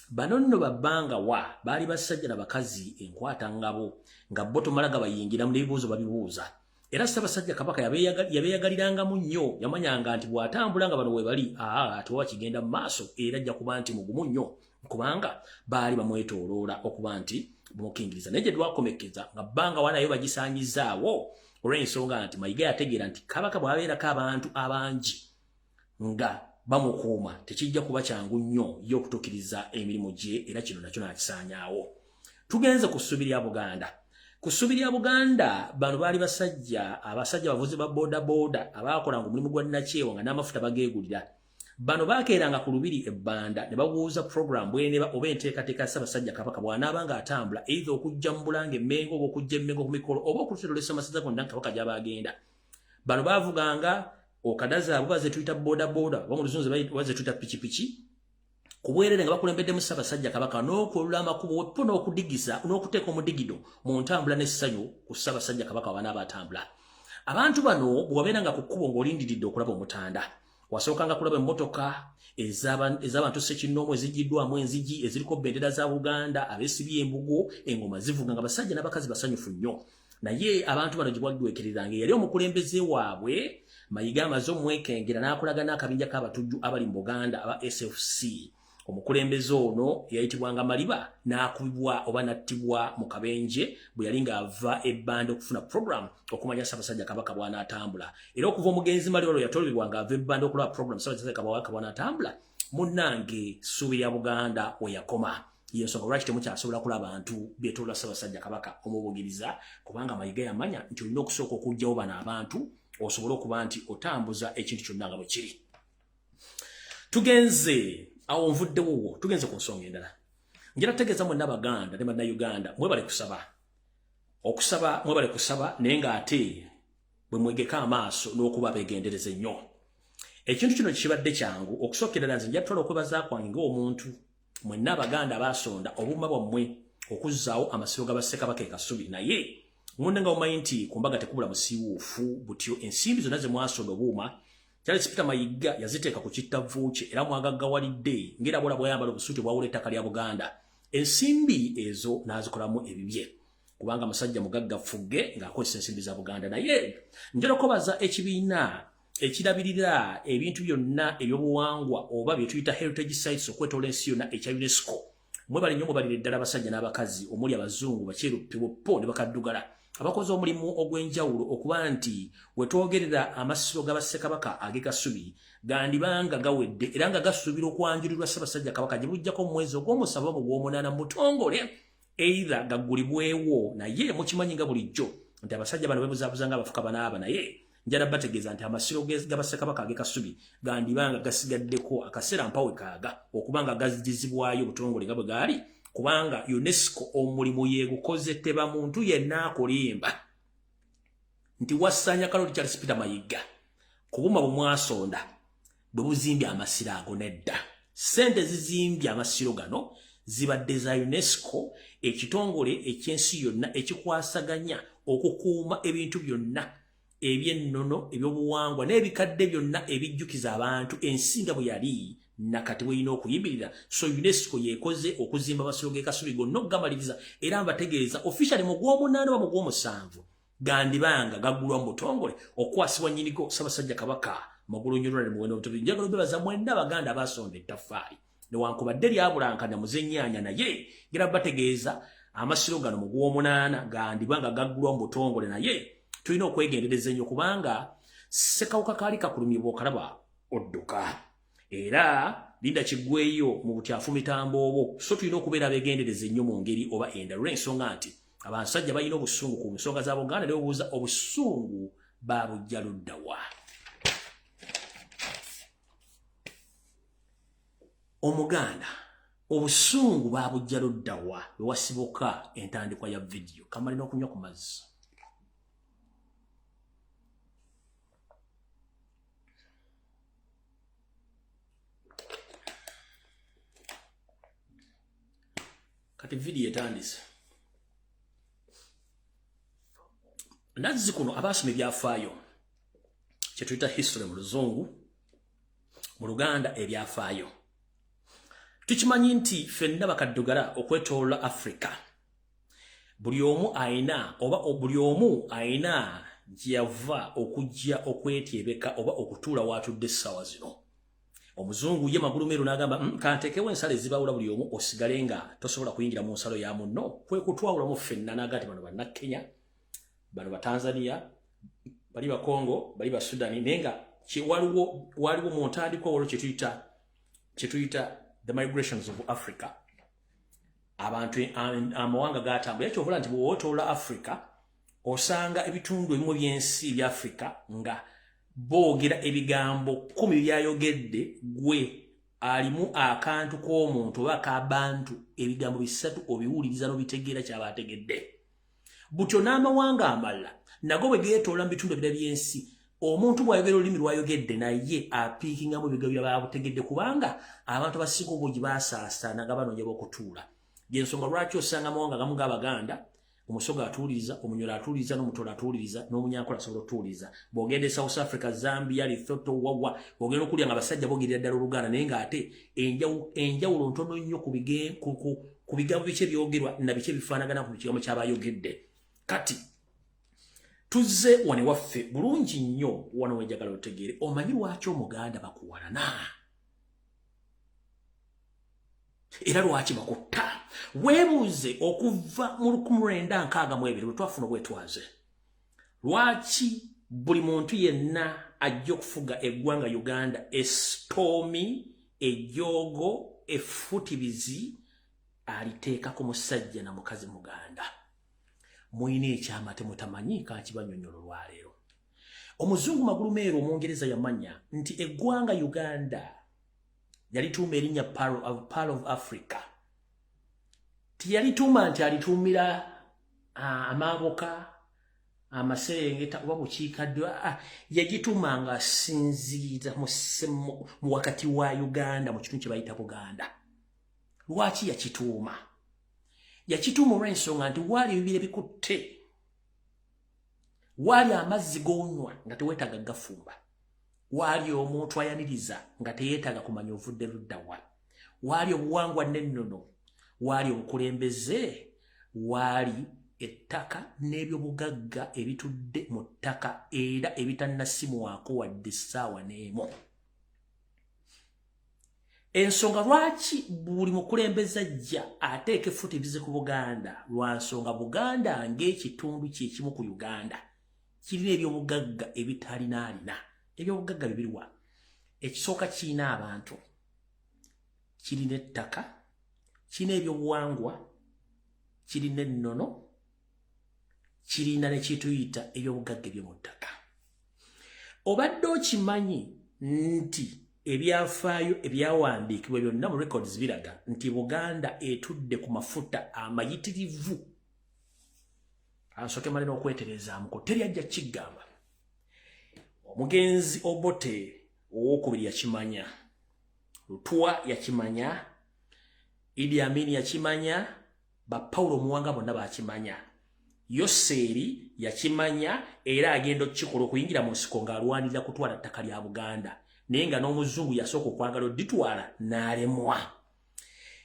Bano nno babbangawa baali basajja na bakazi enkwatangabo, nga bo tomala gabayingiramu, n'ebibuuzo babibuuza. Era Ssaabasajja Kabaka yabeeyagalirangamu nnyo. Yamanyanga nti bw'atambula nga bano we bali, aa, tewaba kigenda mu maaso, era ajja kuba nti mugumu nnyo, kubanga baali bamwetooloola okuba nti bamukingiriza. Naye gye twakomekeza nga bbanga wa nayo bagisaanyizaawo, olw'ensonga nti Mayiga yategeera nti Kabaka bw'abeerako abantu abangi nga bamukuuma, tekijja kuba kyangu nnyo ye okutuukiriza emirimu gye, era kino nakyo n'akisaanyaawo. Tugenze ku Ssubi lya Buganda. Ku Ssubi lya Buganda, bano baali basajja, abasajja bavuzi ba boda boda abaakolanga omulimu gwa nnakyewa nga n'amafuta bageegulira. Bano baakeeranga ku lubiri ebbanda ne babuuza program bweneba oba enteekateeka ya Ssaabasajja Kabaka bw'anaaba ng'atambula, either okujja mu Bulange Emmengo, oba okujja Emmengo ku mikolo, oba okututolesa amasaza gonna Kabaka gy'aba agenda. Bano baavuganga okada zaabwe baze tuyita boda boda, oba mu Luzungu baze tuyita pikipiki, ku bwerere, nga bakulembeddemu Ssaabasajja Kabaka n'okwolula amakubo weppo n'okudigisa n'okuteeka omudigido mu ntambula n'essanyu ku Ssaabasajja Kabaka wabanaaba atambula. Abantu bano bwe wabeeranga ku kkubo ng'olindiridde okulaba omutanda, wasookanga kulaba emmotoka ez'abantu ssekinnoomu eziggiddwamu enzigi eziriko bendera za Buganda, abeesibye embugo, engoma zivuga, nga basajja n'abakazi basanyufu nnyo. Naye abantu bano gye bwaggwekereranga, eyali omukulembeze waabwe Mayiga amaze omwekengera n'akolagana akabinja k'abatujju abali mu Buganda aba SFC, omukulembeze ono yayitibwanga Maliba, n'akubibwa oba n'attibwa mu kabenje bwe yali ng'ava ebbanda okufuna program okumanya Ssaabasajja Kabaka bw'anaatambula. Era okuva omugenzi Maliba lwe yatolebwa ng'ava ebbanda okulaba program Ssaabasajja Kabaka bw'anaatambula, munnange, Ssuubi lya Buganda we yakoma. Yensonga lwaki temukyasobola kulaba bantu beetoola Ssaabasajja Kabaka omubugiriza, kubanga Mayiga yamanya nti olina okusooka okuggyawo bano abantu osobole okuba nti otambuza ekintu kyonna nga bwe kiri. Tugenze awo, nvuddewowo, tugenze ku nsonga endala. Njala tegeeza mwenna Abaganda ne Bannayuganda, mwebale kusaba okusaba, mwebale kusaba, naye ng'ate bwe mwegeka amaaso n'okuba abeegendereza ennyo. Ekintu kino kibadde kyangu. Okusookera ddala, nze nja tutwala okwebaza kwange ng'omuntu, mwenna Abaganda abaasonda obuuma bwammwe okuzzaawo amasiro ga Bassekabaka e Kasubi. Naye munne, nga mumanyi nti ku mbaga tekubula musiiwuufu butyo, ensimbi zonna ze mwasonda obuuma, Charles Peter Mayiga yaziteeka ku kittavu kye, era mwagaggawalidde ng'era bwola bwayambala obusuuti obwawula ettaka lya Buganda, ensimbi ezo n'azikolamu ebibye, kubanga musajja mugagga fugge ng'akozesa ensimbi za Buganda. Naye njala okubaza ekibiina ekirabirira ebintu byonna ebyobuwangwa oba bye tuyita heritage sites okwetoola ensi yonna ekya UNESCO. Mwebale nnyo, mwebalire ddala, abasajja n'abakazi omuli abazungu, bakyerupiwopo ne bakaddugala abakoze omulimu ogw'enjawulo okuba nti wetwogerera amasiro ga Bassekabaka ag'e Kasubi gandibanga gawedde, era nga gasuubira okwanjulirwa Ssaabasajja Kabaka gye bujjako mu mwezi ogw'omusanvu mu gw'omunaana mu butongole, either gaggulibwewo. Naye mukimanyi nga bulijjo nti abasajja bano bebuzaabuza nga abafuka banaaba. Naye njala bategeeza nti amasiro ga Bassekabaka ag'e Kasubi gandibanga gasigaddeko akaseera mpawe kaaga okuba nga gazigizibwayo butongole nga bwe gaali, kubanga UNESCO omulimu yeegukoze, teba muntu yenna akulimba. Nti wasanya Kaloli Charles Peter Mayiga kubuma bumwasonda bwe buzimbye amasiro ago. Nedda, ssente zizimbye amasiro gano zibadde za UNESCO, ekitongole ekyensi yonna ekikwasaganya okukuuma ebintu byonna ebyennono, ebyobuwangwa n'ebikadde byonna ebijjukiza abantu ensi nga bwe yali nakati bweyina okuyimirira. So UNESCO yekoze okuzimba amasiro g'e Kasubi gonna okugamaliriza, era mbategeeza officially mu gw'omunaana oba mu gw'omusanvu gandibanga gaggulwa mu butongole okukwasibwa nnyinigo Ssaabasajja Kabaka Magulunyulwa ne Muwendo Mutebi. Njagala obebaza mwenna Abaganda abasonda ettaffaali newankubadde lyabulankana muzennyanya, naye ngera bategeeza amasiro gano mu gw'omunaana gandibanga gaggulwa mu butongole. Naye tulina okwegendereza ennyo kubanga ssekawuka kaali kakulumye, bw'okalaba odduka era linda kiggweyo mu butyafu mitambo obwo. So tulina okubeera abeegendereza ennyo mu ngeri oba endala, olw'ensonga nti abasajja balina obusungu ku nsonga za Buganda. Ne obuuza obusungu babujja luddawa? Omuganda obusungu babujja luddawa? Wewasibuka entandikwa ya vidiyo. Kamalina okunywa ku mazzi. Kati vidiyo etandise. Nazzi kuno abaasoma ebyafaayo, kyetuyita history mu Luzungu, mu Luganda ebyafaayo, tukimanyi nti ffenna bakaddugala okwetoolola Africa, buli omu ayina oba buli omu ayina gyeyava okujja okwetyebeka oba okutuula waatudde essaawa zino. Omuzungu ye magulumeeru n'agamba, kanteekewo ensalo ezibawula, buli omu osigale nga tosobola kuyingira mu nsalo ya munno." Kwe kutwawulamu ffenna n'aga nti bano Bannakenya, bano Batanzania, bali Bakongo, bali Basudani. Naye nga waliwo mu ntandikwa waliwo kyetuyita the migrations of Africa. Abantu, amawanga gatambula. Kyovula nti bw'owootoola Africa osanga ebitundu ebimu ebyensi ebya Africa nga boogera ebigambo 10 byayogedde gwe alimu akantu k'omuntu oba akabantu, ebigambo 3 obiwuliriza n'obitegeera kyaba ategedde butyo. N'amawanga amalala nago bwe geetoola mu bitundu ebira by'ensi, omuntu bw'ayogera olulimi lwayogedde naye apiikingamu ebigambo byababutegedde, kubanga abantu abasinga obungi baasaasaana nga banoonya b'okutuula. Gyensonga lwaki osanga amawanga agamu g'Abaganda, Omusoga atuuliriza, Omunyoro atuuliriza, n'Omutoolo atuuliriza, n'Omunyankola asobola okutuuliriza. Bw'ogenda e South Africa, Zambia, Lesotho, wawa ogenda okulya nga abasajja boogerera ddala Oluganda, naye ng'ate enjawulo ntono nnyo ku bigambo biki ebyogerwa na biki ebifaanagana ku kigambo ky'abayogedde. Kati tuzze wano ewaffe bulungi nnyo. Wano wenjagala otegeere, omanyi lwaki Omuganda bakuwalana era lwaki bakutta? Weebuuze, okuva mu 1962 lwe twafuna obwetwaze, lwaki buli muntu yenna ajja okufuga eggwanga Uganda esitoomi, ejjoogo, effutibizi aliteeka ku musajja na mukazi Muganda? Mulina ekyama temutamanyi, kankibanyonyola olwaleero. Omuzungu magulumeeru Omungereza yamanya nti eggwanga Uganda yalituuma erinnya Pearl of Africa. Tiyalituuma nti alituumira amambuka, amaserengeta oba bukiikaddyo. Yagituuma nga asinziira mu wakati wa Uganda, mu kitundu kye bayita Buganda. Lwaki yakituuma? Yakituuma olw'ensonga nti waali ebibira ebikutte, waali amazzi g'onywa nga teweetaaga gafumba, waali omuntu ayaniriza nga teyeetaaga kumanya ovudde luddawa, waali obuwangwa n'ennono, waali obukulembeze, waali ettaka n'ebyobugagga ebitudde mu ttaka era ebitannasimwako wadde essaawa n'emu. Ensonga lwaki buli mukulembeze ajja ateeka effutibizi ku Buganda, lwa nsonga Buganda ng'ekitundu kyekimu ku Uganda kirina ebyobugagga ebitalinaalina. Ebyobugagga bibiriwa? Ekisooka, kirina abantu, kirina ettaka, kirina ebyobuwangwa, kirina ennono, kirina nekituyita ebyobugagga ebyomu ttaka. Obadde okimanyi nti ebyafaayo ebyawandiikibwa byonna mu records biraga nti Buganda etudde ku mafuta amayitirivu? Ansooke male n'okweterezaamuko, teri ajja kigamba. Omugenzi Obote owokubiri yakimanya, Lutwa yakimanya, Idi Amin yakimanya, ba Paulo Muwanga bonna bakimanya, Yoseeri yakimanya, era agenda okukikola okuyingira mu nsiko ng'alwanirira kutwala ttaka lya Buganda, naye nga n'omuzungu yasooka okwagala odditwala n'alemwa.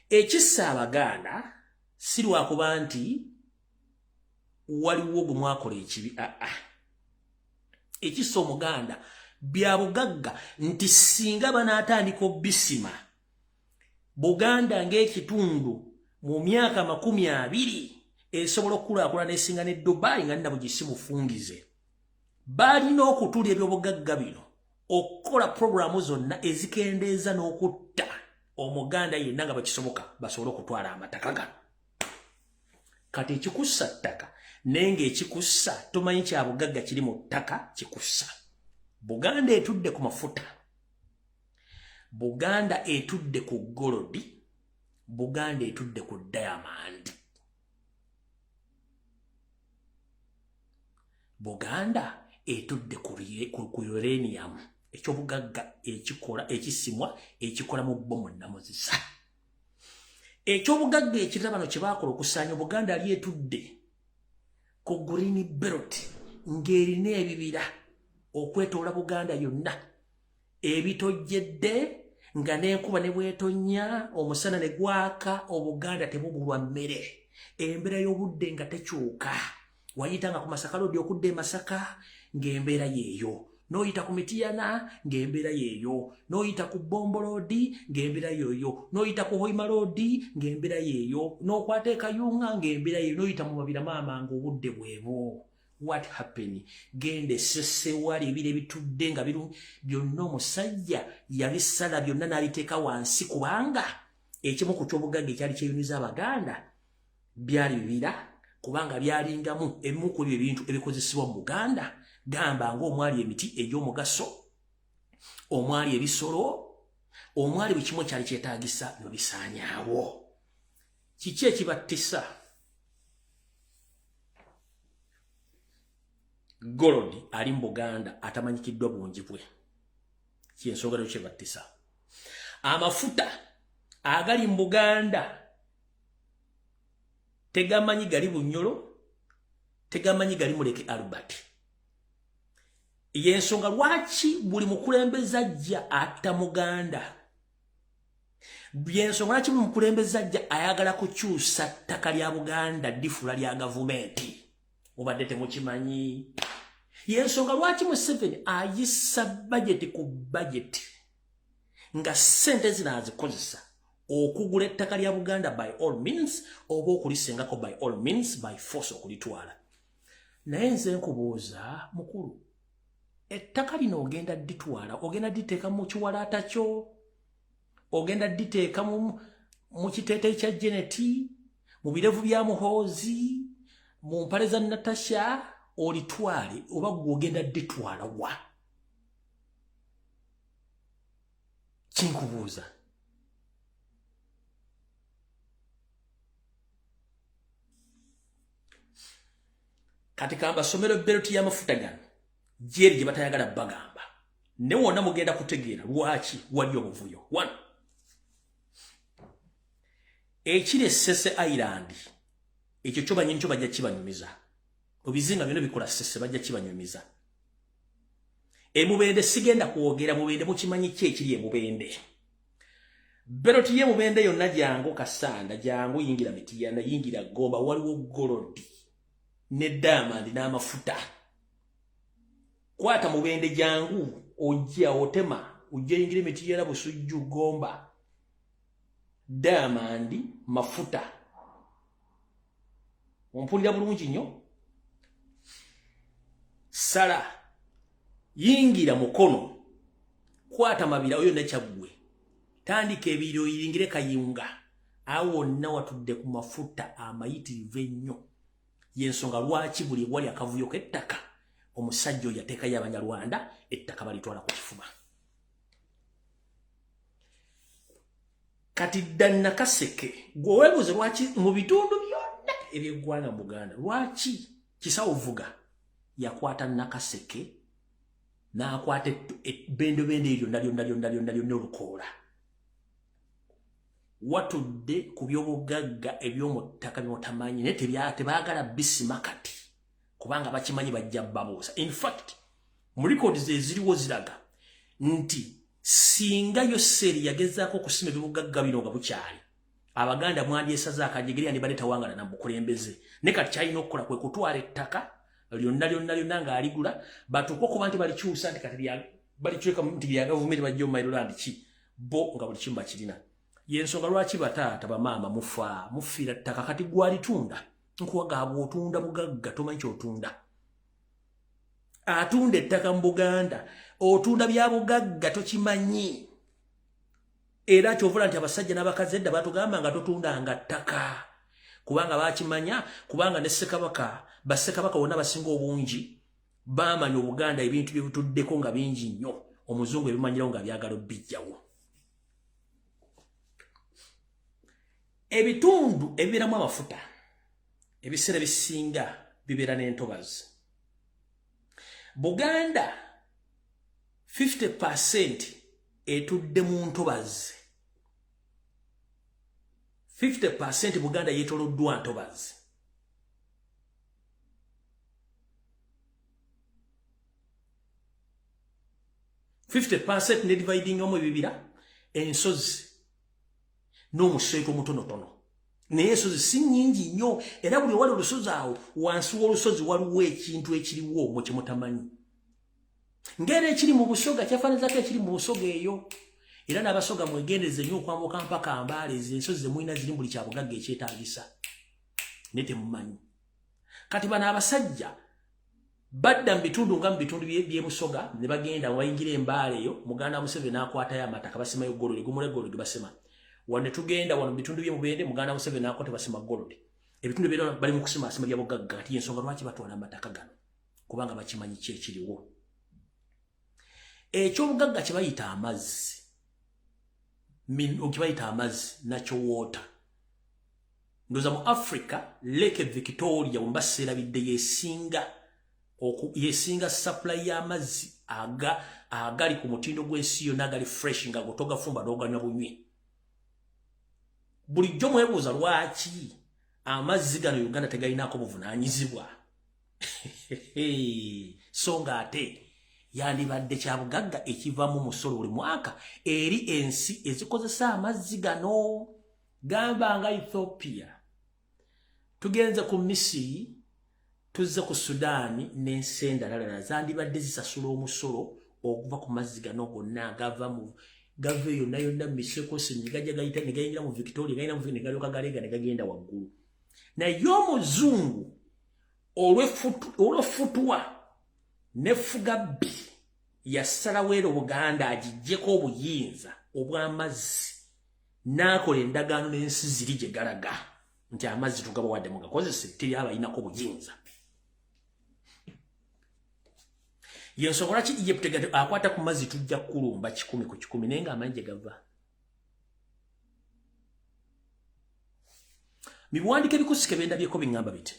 Ekissa Abaganda si lwakuba nti waliwo gwe mwakola ekibi, aa, ekissa Omuganda bya bugagga nti singa banaatandika obisima Buganda ng'ekitundu mu myaka 20 esobola okukulaakulana esinga ne Dubai nga nna bugisi bufungize. Balina okutula ebyobugagga bino okukola puroguramu zonna ezikendeeza n'okutta Omuganda yenna nga bwekisoboka, basobole okutwala amataka gano. Kati ekikussa ttaka, naye ng'ekikussa tomanyi kya bugagga kiri mu ttaka kikussa. Buganda etudde ku mafuta, Buganda etudde ku gold, Buganda etudde ku diamond, Buganda etudde ku uranium, ekyobugagga ekikola ekisimwa ekikola mu bbomu namuzisa. Ekyobugagga ekirala bano kye baakola okusaanya Obuganda, ali etudde ku green belt ng'erina ebibira okwetoola Buganda yonna ebitojjedde, nga n'enkuba ne bwetonnya, omusana ne gwaka, Obuganda tebubulwa mmere. Embeera y'obudde nga tekyuka. Wayita nga ku Masaka Road okudda e Masaka, ng'embeera yeeyo, n'oyita ku Mitiyana, ng'embeera yeeyo, n'oyita ku Bombo Road, ng'embeera yeeyo, n'oyita ku Hoima Road, ng'embeera yeeyo, n'okwata e Kayunga, ng'embeera yeeyo, n'oyita mu Mabira maama, ng'obudde bwebwo. What happen? Genda esesewali ebiro ebitudde nga biru byonna, omusajja yabisala byonna n'abiteeka wansi, kubanga ekimu ku kyobugagga ekyali kyeyuniza Abaganda byali bibira, kubanga byalingamu ebimu ku ebyo ebintu ebikozesebwa mu Buganda, gamba ng'omwali emiti egy'omugaso, omwali ebisolo, omwali buli kimu ekyali kyetaagisa, nobisaanyaawo. Kiki ekibattisa? Gold ali mu Buganda atamanyikiddwa bungi bwe, kyensonga lyo kyebattisa. Amafuta agali mu Buganda tegamanyi gali Bunyolo, tegamanyi gali Muleke Albert. Yensonga lwaki buli mukulembeze ajja atta Muganda. Byensonga lwaki buli mukulembeze ajja ayagala kukyusa ttaka lya Buganda difula lya gavumenti. Mubadde temukimanyi. Yensonga lwaki Museveni ayisa bajeti ku bajeti, nga ssente zino azikozesa okugula ettaka lya Buganda by all means, oba okulisengako by all means, by force okulitwala. Naye nze nkubuuza mukulu, ettaka lino ogenda dditwala, ogenda dditeeka mu kiwalaata kyo, ogenda dditeeka mu kiteeteeyi kya Jeneti, mu birevu bya Muhoozi, mu mpale za Natasha, olitwale, oba gwe ogenda dditwala wa? Kinkubuuza. Kati kambasomero belt y'amafuta gano gyeri gye batayagala bagamba, ne wonna mugenda kutegeera lwaki wali obuvuyo. One, ekiri Essese Island, ekyo kyo banyini kyo bajja kibanyumiza. Obizinga byonna bikola Ssese, bajja kibanyumiza. Emubende sigenda kwogera Mubende, mukimanyi ki ekiri Emubende? Belt ye Mubende yonna, jangu Kasanda, jangu yingira Mitiyana, yingira Gomba, waliwo gold ne diamond n'amafuta. Kwata Mubende, jangu ojja otema, ojja yingira Mitiyana, Busujju, Gomba, diamond, mafuta. Ompulira bulungi nnyo? Sala, yingira Mukono, kwata Mabira oyo nekyaggwe, tandika ebiro, oyingire Kayunga, awo wonna watudde ku mafuta amayitirivu ennyo. Yensonga lwaki buli ewali akavuyo k'ettaka, omusajja oyo yateekayo Abanyarwanda, ettaka balitwala ku kifuba. Kati dda Nakaseke, gwe weebuuze lwaki mu bitundu byonna ebyeggwanga mu Buganda, lwaki Kisawo Vuga yakwata Nakaseke n'akwata ebbendobendo eryo lyonna lyonna lyonna lyonna lyonna olukoola. Watudde ku byobugagga eby'omu ttaka by'otamanyi, naye tebaagala bisima kati kubanga bakimanyi bajja babuuza. In fact, mu records eziriwo ziraga nti singa Yoseri yagezaako okusima ebyobugagga bino nga bukyali, Abaganda mwandyesaze akajegere, yandibadde tawangala na bukulembeze. Ne kati kyalina okukola kwe kutwala ettaka lyonna lyonna lyonna ng'aligula, batuuke okuba nti balikyusa nti kati balikyuka nti lya gavumenti, bajja omumairolandi ki bo nga buli kimu bakirina. Yensonga lwaki bataata, bamaama mufa, mufiira ttaka. Kati gwalitunda, nkuwaga otunda bugagga, tomanyi kyotunda. Atunda ettaka mu Buganda otunda bya bugagga, tokimanyi. Era kyovula nti abasajja n'abakazi edda batugamba nga totundanga ttaka, kubanga bakimanya, kubanga ne Ssekabaka, bassekabaka bonna basinga obungi bamanya Obuganda ebintu bye butuddeko nga bingi nnyo, omuzungu ebimanyirawo nga byagala obbijjawo. Ebitundu ebibeeramu amafuta ebiseera bisinga bibeera n'entobazi. Buganda 50% etudde mu ntobazi, 50% Buganda yeetoloddwa ntobazi. 50% ne dividingamu ebibira, ensozi n'omuseeto omutonotono, naye ensozi si nnyingi nnyo. Era buli owali olusozi, awo wansi w'olusozi waliwo ekintu ekiriwo mwe kyemutamanyi, ng'era ekiri mu Busoga kyafaananizako ekiri mu Busoga eyo. Era n'Abasoga mwegendereze nnyo okwambuka mpaka Mbaale, ezo ensozi zemulina ziri buli kyabugagga ekyetaagisa, naye temumanyi. Kati bano abasajja badda mu bitundu nga mu bitundu by'Ebusoga ne bagenda bayingira Embaale eyo, muganda Museveni n'akwatayo amataka, basimayo gold, gumule gold basima. Wano ne tugenda wano mu bitundu by'Emubende, muganda Museveni n'akwata, basima gold. Ebitundu byera bali mu kusimaasima bya bugagga. Kati yensonga lwaki batwala amataka gano, kubanga bakimanyi ki ekiriwo. Ekyobugagga kye bayita amazzi, kye bayita amazzi nakyo water, ndoza mu Africa Lake Victoria bwe mbaseerabidde yesinga supply y'amazzi aga agali ku mutindo gw'ensi yonna, agali fresh nga gotogafumba n'oganywa bunywi. Bulijjo mwebuuza lwaki amazzi gano Uganda tegalinaako buvunaanyizibwa, so nga ate yandibadde kyabugagga ekivamu musolo buli mwaka eri ensi ezikozesa amazzi gano, gamba nga Ethiopia, tugenze ku Misiri, tuzze ku Sudaani n'ensi endalalala, zandibadde zisasula omusolo okuva ku mazzi gano gonna agava mu gava yonna yonna misekosi ne gajja gayita ne gayingira mu Victoria, gayina mu ne galyoka galeega ne gagenda waggulu. Naye omuzungu olw'effutwa n'effugabbi yasalawo era Obuganda agiggyeko obuyinza obw'amazzi, n'akola endagaano n'ensi ziri gye galaga nti amazzi tugabawadde mugakozese, teri abayinako buyinza. Yensonga lwaki Egypt akwata ku mazzi tujja kukulumba 100%, naye ng'amanyi gye gava. Mibiwandiiko ebikusike byendabyeko biŋŋamba biti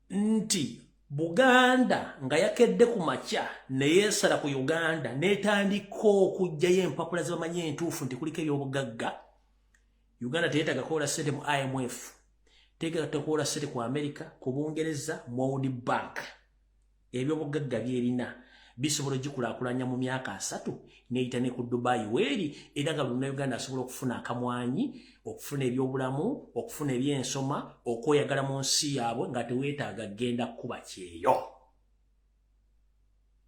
nti Buganda nga yakedde ku makya neyeesala ku Uganda n'etandika okuggyayo empapula zebamanyi entuufu nti kuliko ebyobugagga, Uganda teyeetaaga kuwola ssente mu IMF, teyeetaaga kuwola ssente ku America, ku Bungereza, mu World Bank. Ebyobugagga byerina bisobola ogikulaakulanya mu myaka 30 neyita ne ku Dubai weeri. Era nga buli Uganda asobola okufuna akamwanyi, okufuna ebyobulamu, okufuna ebyensoma, okweyagala mu nsi yaabwe nga teweetaaga genda kuba kyeyo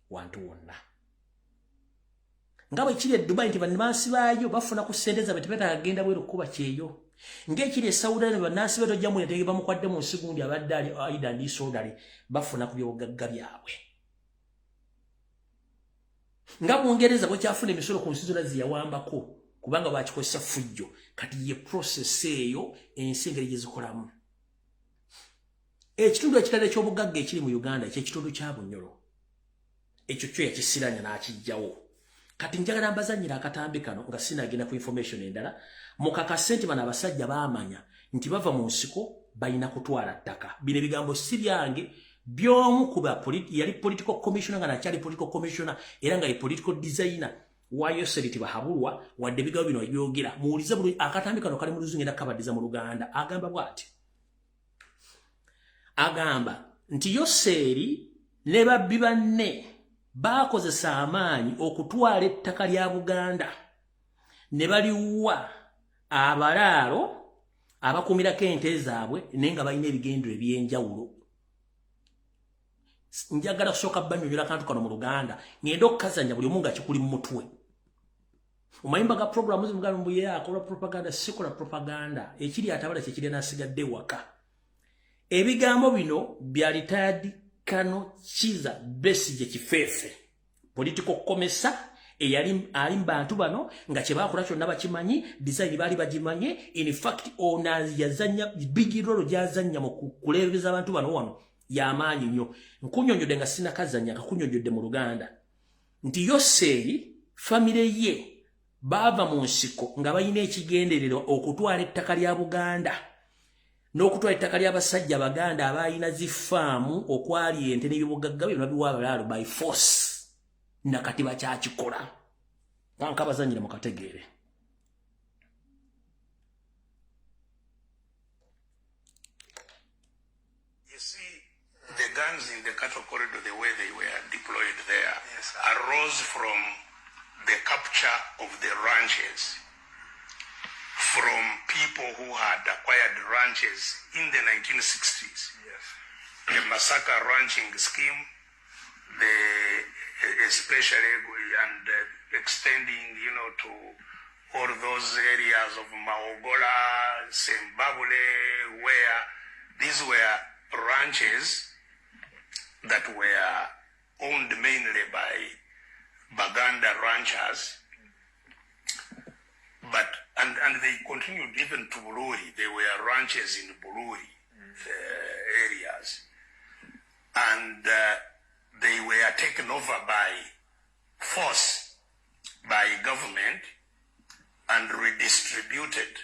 wantu wonna, nga bwe kiri e Dubai nti bannansi baayo bafuna ku ssente zaabwe, tebeetaaga genda bweru kuba kyeyo, ng'ekiri e Saudi Arabia, bannansi be tojja mwene bamukwadde mu nsi gundi abadde ali aida ndi sodali, bafuna ku byobugagga byabwe, nga Bungereza bwekyafuna emisolo ku nsi zonna zeyawambako kubanga bakikozesa fujjo. Kati ye process eyo ensi engeri gye zikolamu. Ekitundu ekirala ekyobugagga ekiri mu Uganda ekyekitundu kya Bunyoro, ekyo kyo yakisiranya n'akijjawo. Kati njagala mbazanyira akatambi kano nga sinagenda ku information endala, mukakase nti bano abasajja baamanya nti bava mu nsiko. Balina kutwala ttaka. Bino ebigambo si byange, by'omu ku yali political commissioner, nga nakyali political commissioner era nga ye political designer wa Yoseri Tibuhaburwa. Wadde ebigambo bino byogera, muwulize bulungi akatambi kano, kali mu Luzungu era kabaddiza mu Luganda. Agamba bw'ati, agamba nti Yoseeri ne babbi banne baakozesa amaanyi okutwala ettaka lya Buganda ne baliwa abalaalo abakumirako ente zaabwe, naye nga balina ebigendero ebyenjawulo. Njagala kusooka bannyonnyola akantu kano mu Luganda, ngenda okukazanya buli omu nga kikuli mu mutwe. Omayimba ga programu zimugamba mbu ye akola propaganda. Sikola propaganda. Ekiri atabala kyekiri n'asigadde waka. Ebigambo bino bya retired Colonel Kizza Besigye Kifeefe, political commissar eyali ali mu bantu bano, nga kye baakola kyonna bakimanyi, design baali bagimanye. In fact, ono yazanya big role gyazannya mu kuleebeza abantu bano wano yamaanyi nnyo. Nkunyonnyodde nga sinakazanya, kakunyonnyodde mu Luganda nti Yoseeri famire ye baava mu nsiko nga balina ekigendererwa okutwala ettaka lya Buganda n'okutwala ettaka ly'abasajja Baganda abalina zifaamu okwali ente n'ebyobugagga bye babiwa abalaalo by force. Nakati bakyakikola. Kankabazanyire mukategeere. You see, the guns in the cattle corridor, the way they were deployed there, arose from the capture of the ranches from people who had acquired ranches in the 1960s. The Masaka ranching scheme, the especially and extending, to all those areas of Mawogola, Sembabule, where these were ranches that were owned mainly by Baganda ranchers. But and they continued even to Bururi. There were ranches in Bururi areas. And they were taken over by force by government and redistributed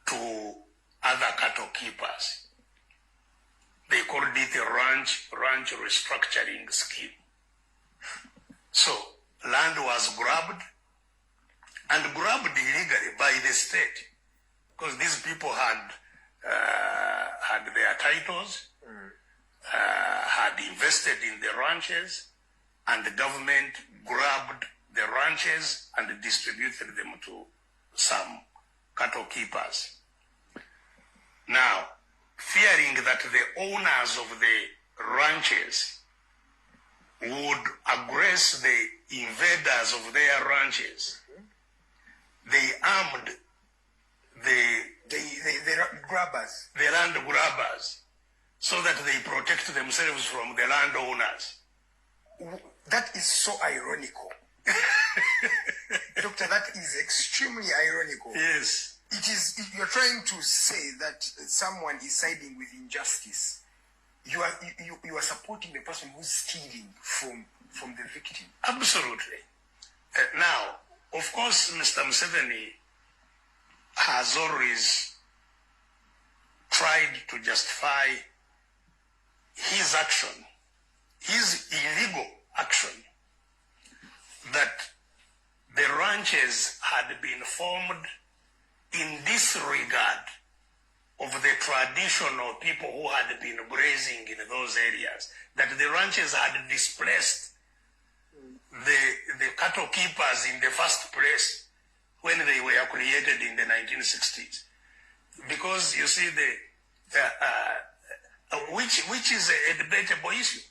to other cattle keepers. They called it a ranch restructuring scheme. So land was grabbed and grabbed illegally by the state because these people had their titles, had invested in the ranches, and the government grabbed the ranches and distributed them to some cattle keepers. Now, fearing that the owners of the ranches would aggress the invaders of their ranches, they armed The grabbers. The land grabbers so that they protect themselves from the landowners. That is so ironical. Doctor, that is extremely ironical. Yes. It is, you're trying to say that someone is siding with injustice. You are supporting the person who's stealing from the victim. Absolutely. Now, of course, Mr. Museveni has always tried to justify his action, his illegal action, that the ranches had been formed in disregard of the traditional people who had been grazing in those areas, that the ranches had displaced the cattle keepers in the first place when they were created in the 1960s. Because you see, which is a debatable issue,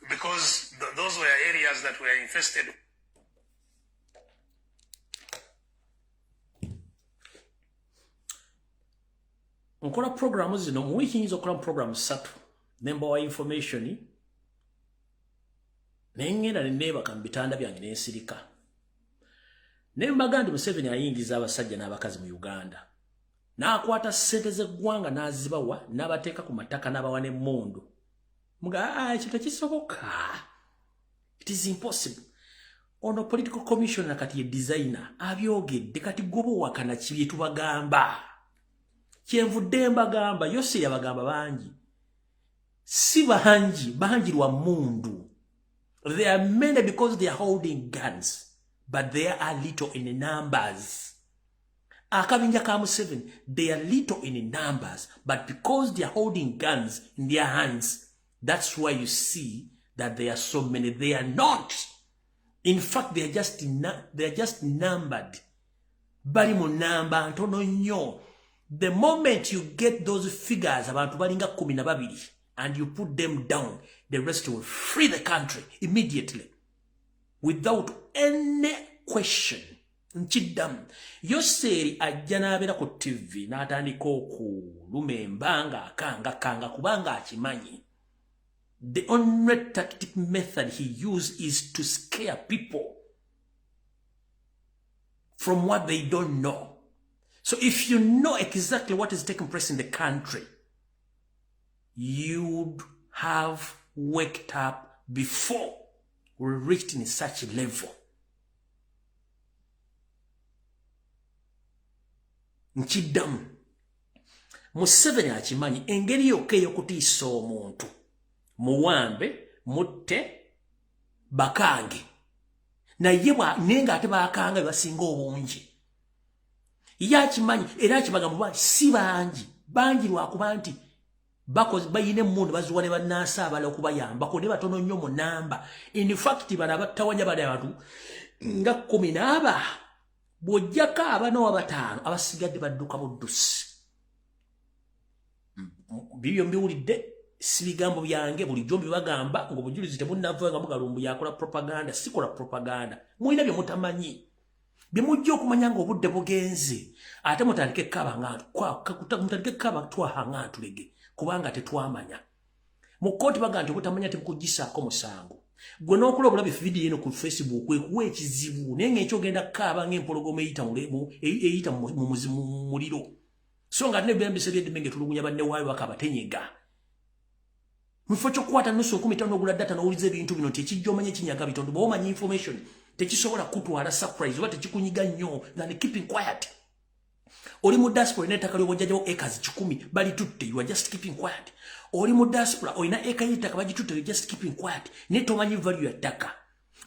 because those were areas that were infested Nkola programu zino mu wiiki, nyinza okukola mu programu ssatu nembawa information, naye ŋŋenda ne neebaka mu bitanda byange nensirika ne mbaga nti Museveni ayingiza abasajja n'abakazi mu Uganda n'akwata ssente z'eggwanga n'azibawa n'abateeka ku mataka n'abawa n'emmundu. Muga ekyo tekisoboka, it is impossible. Ono political commissioner kati ye designer abyogedde. Kati goba owakana ki bye tubagamba? Kyenvudde mbagamba, Yose yabagamba bangi, si bangi, bangi lwa mundu. They are many because they are holding guns, but they are little in numbers. Akabinja ka Museveni, they are little in numbers, but because they are holding guns in their hands, that's why you see that they are so many. They are not. In fact, they are just numbered. Bali mu namba ntono nnyo. The moment you get those figures, abantu balinga 12, and you put them down, the rest will free the country immediately without any question. Nkiddamu, Yoseeri ajja n'abeera ku TV n'atandika okuluma embanga, akangakanga, kubanga akimanyi the only tactic method he used is to scare people from what they don't know. So if you know exactly what is taking place in the country, you'd have waked up before we reached in such a level. Nkiddamu, Museveni akimanyi engeri yokka ey'okutiisa omuntu, muwambe, mutte, bakange. Naye naye ng'ate bakanga bebasinga obungi. Ye akimanyi era akibagamba si bangi, bangi lwakuba nti bayina emmundu, baziwa ne bannansi abalala okubayambako, ne batono nnyo mu namba. In fact, bano abattawanya bali abantu nga 14, bw'ojjako abana oba bataano, abasigadde badduka buddusi. Bibyo mbiwulidde, si bigambo byange. Bulijjo mbibagamba ng'obujulizi tebunnava, nga mugalumbu yakola propaganda. Sikola propaganda. Mulina bye mutamanyi, bye mujja okumanya ng'obudde bugenze. Ate mutandike kaba twaha nga ntulege, kubanga tetwamanya. Mu kkooti baga nti obutamanya tebukugisaako musango. Gwe n'okola obulabi vidiyo eno ku Facebook ekuwa ekizibu, naye ng'ekyogenda kukaaba ng'empologoma eyita mu muliro. So nga ate nebyambisa byeddembe ng'etulugunya banne waayo bakabatenyega. Mu kifo ky'okukwata nusu 5,000 ogula data n'owuliza ebintu bino, nti ekijja omanye kinyaga bitondo. Bw'oba omanyi information, tekisobola kutwala surprise oba tekikunyiga nnyo than keeping quiet. Oli mu diaspora, olina ettaka ly'obwojjajjawo, acres 100, balitutte, you are just keeping quiet. Oli mu diaspora, olina eka y'ettaka, bagitutte, you just keeping quiet. Naye tomanyi value ya ttaka.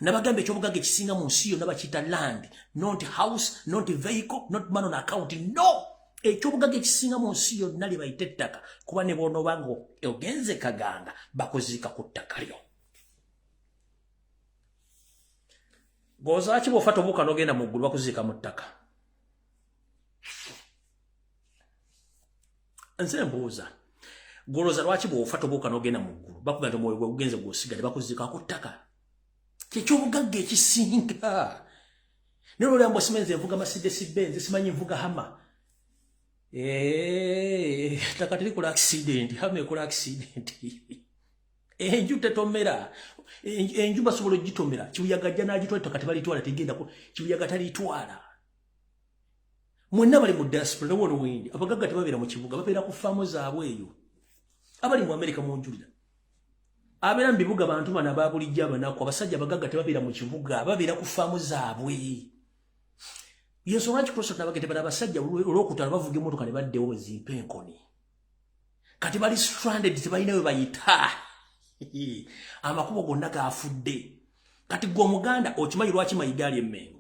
Nabagamba ekyobugagga ekisinga mu nsi yonna bakiyita land, not house, not vehicle, not money on account. No, ekyobugagga ekisinga mu nsi yonna lye bayita ettaka, kuba ne bw'onooba nga ogenze kaganga, bakuziika ku ttaka lyo. Gozaaki bw'ofa tobuuka n'ogenda mu ggulu, bakuziika mu ttaka. Nze mbuuza, goloza lwaki bw'ofa tobuuka n'ogenda mu ggulu, bakuga nti omwoyo gwe gugenze gw'osigale, bakuziika ku ttaka, kyekyobugagga ekisinga. Naye olwolya simanyi nze nvuga Mercedes Benz, simanyi nvuga Hummer, ttaka terikola accident, Hummer ekola accident. Enju tetomera, enju basobola ogitomera, kibuyaga ajja n'agitwala. Ettaka tebalitwala, tegenda, kibuyaga talitwala. Mwenna bali mu diaspora newono wendi, abagagga tebabeera mu kibuga, babeera ku faamu zaabwe eyo. Abali mu Amerika munjulira, abeera mu bibuga bantu bano aba bulijjo abanaku. Abasajja abagagga tebabeera mu kibuga, babeera ku faamu zaabwe. Yensonga lwaki Kristo nabagete bano abasajja olwokutaano bavuga emmotoka ne baddewo bwezimpa enkoni. Kati bali stranded, tebalina we bayita, amakubo gonna gafudde. Kati gwe Omuganda okimanyi lwaki Mayiga ali Emmengo?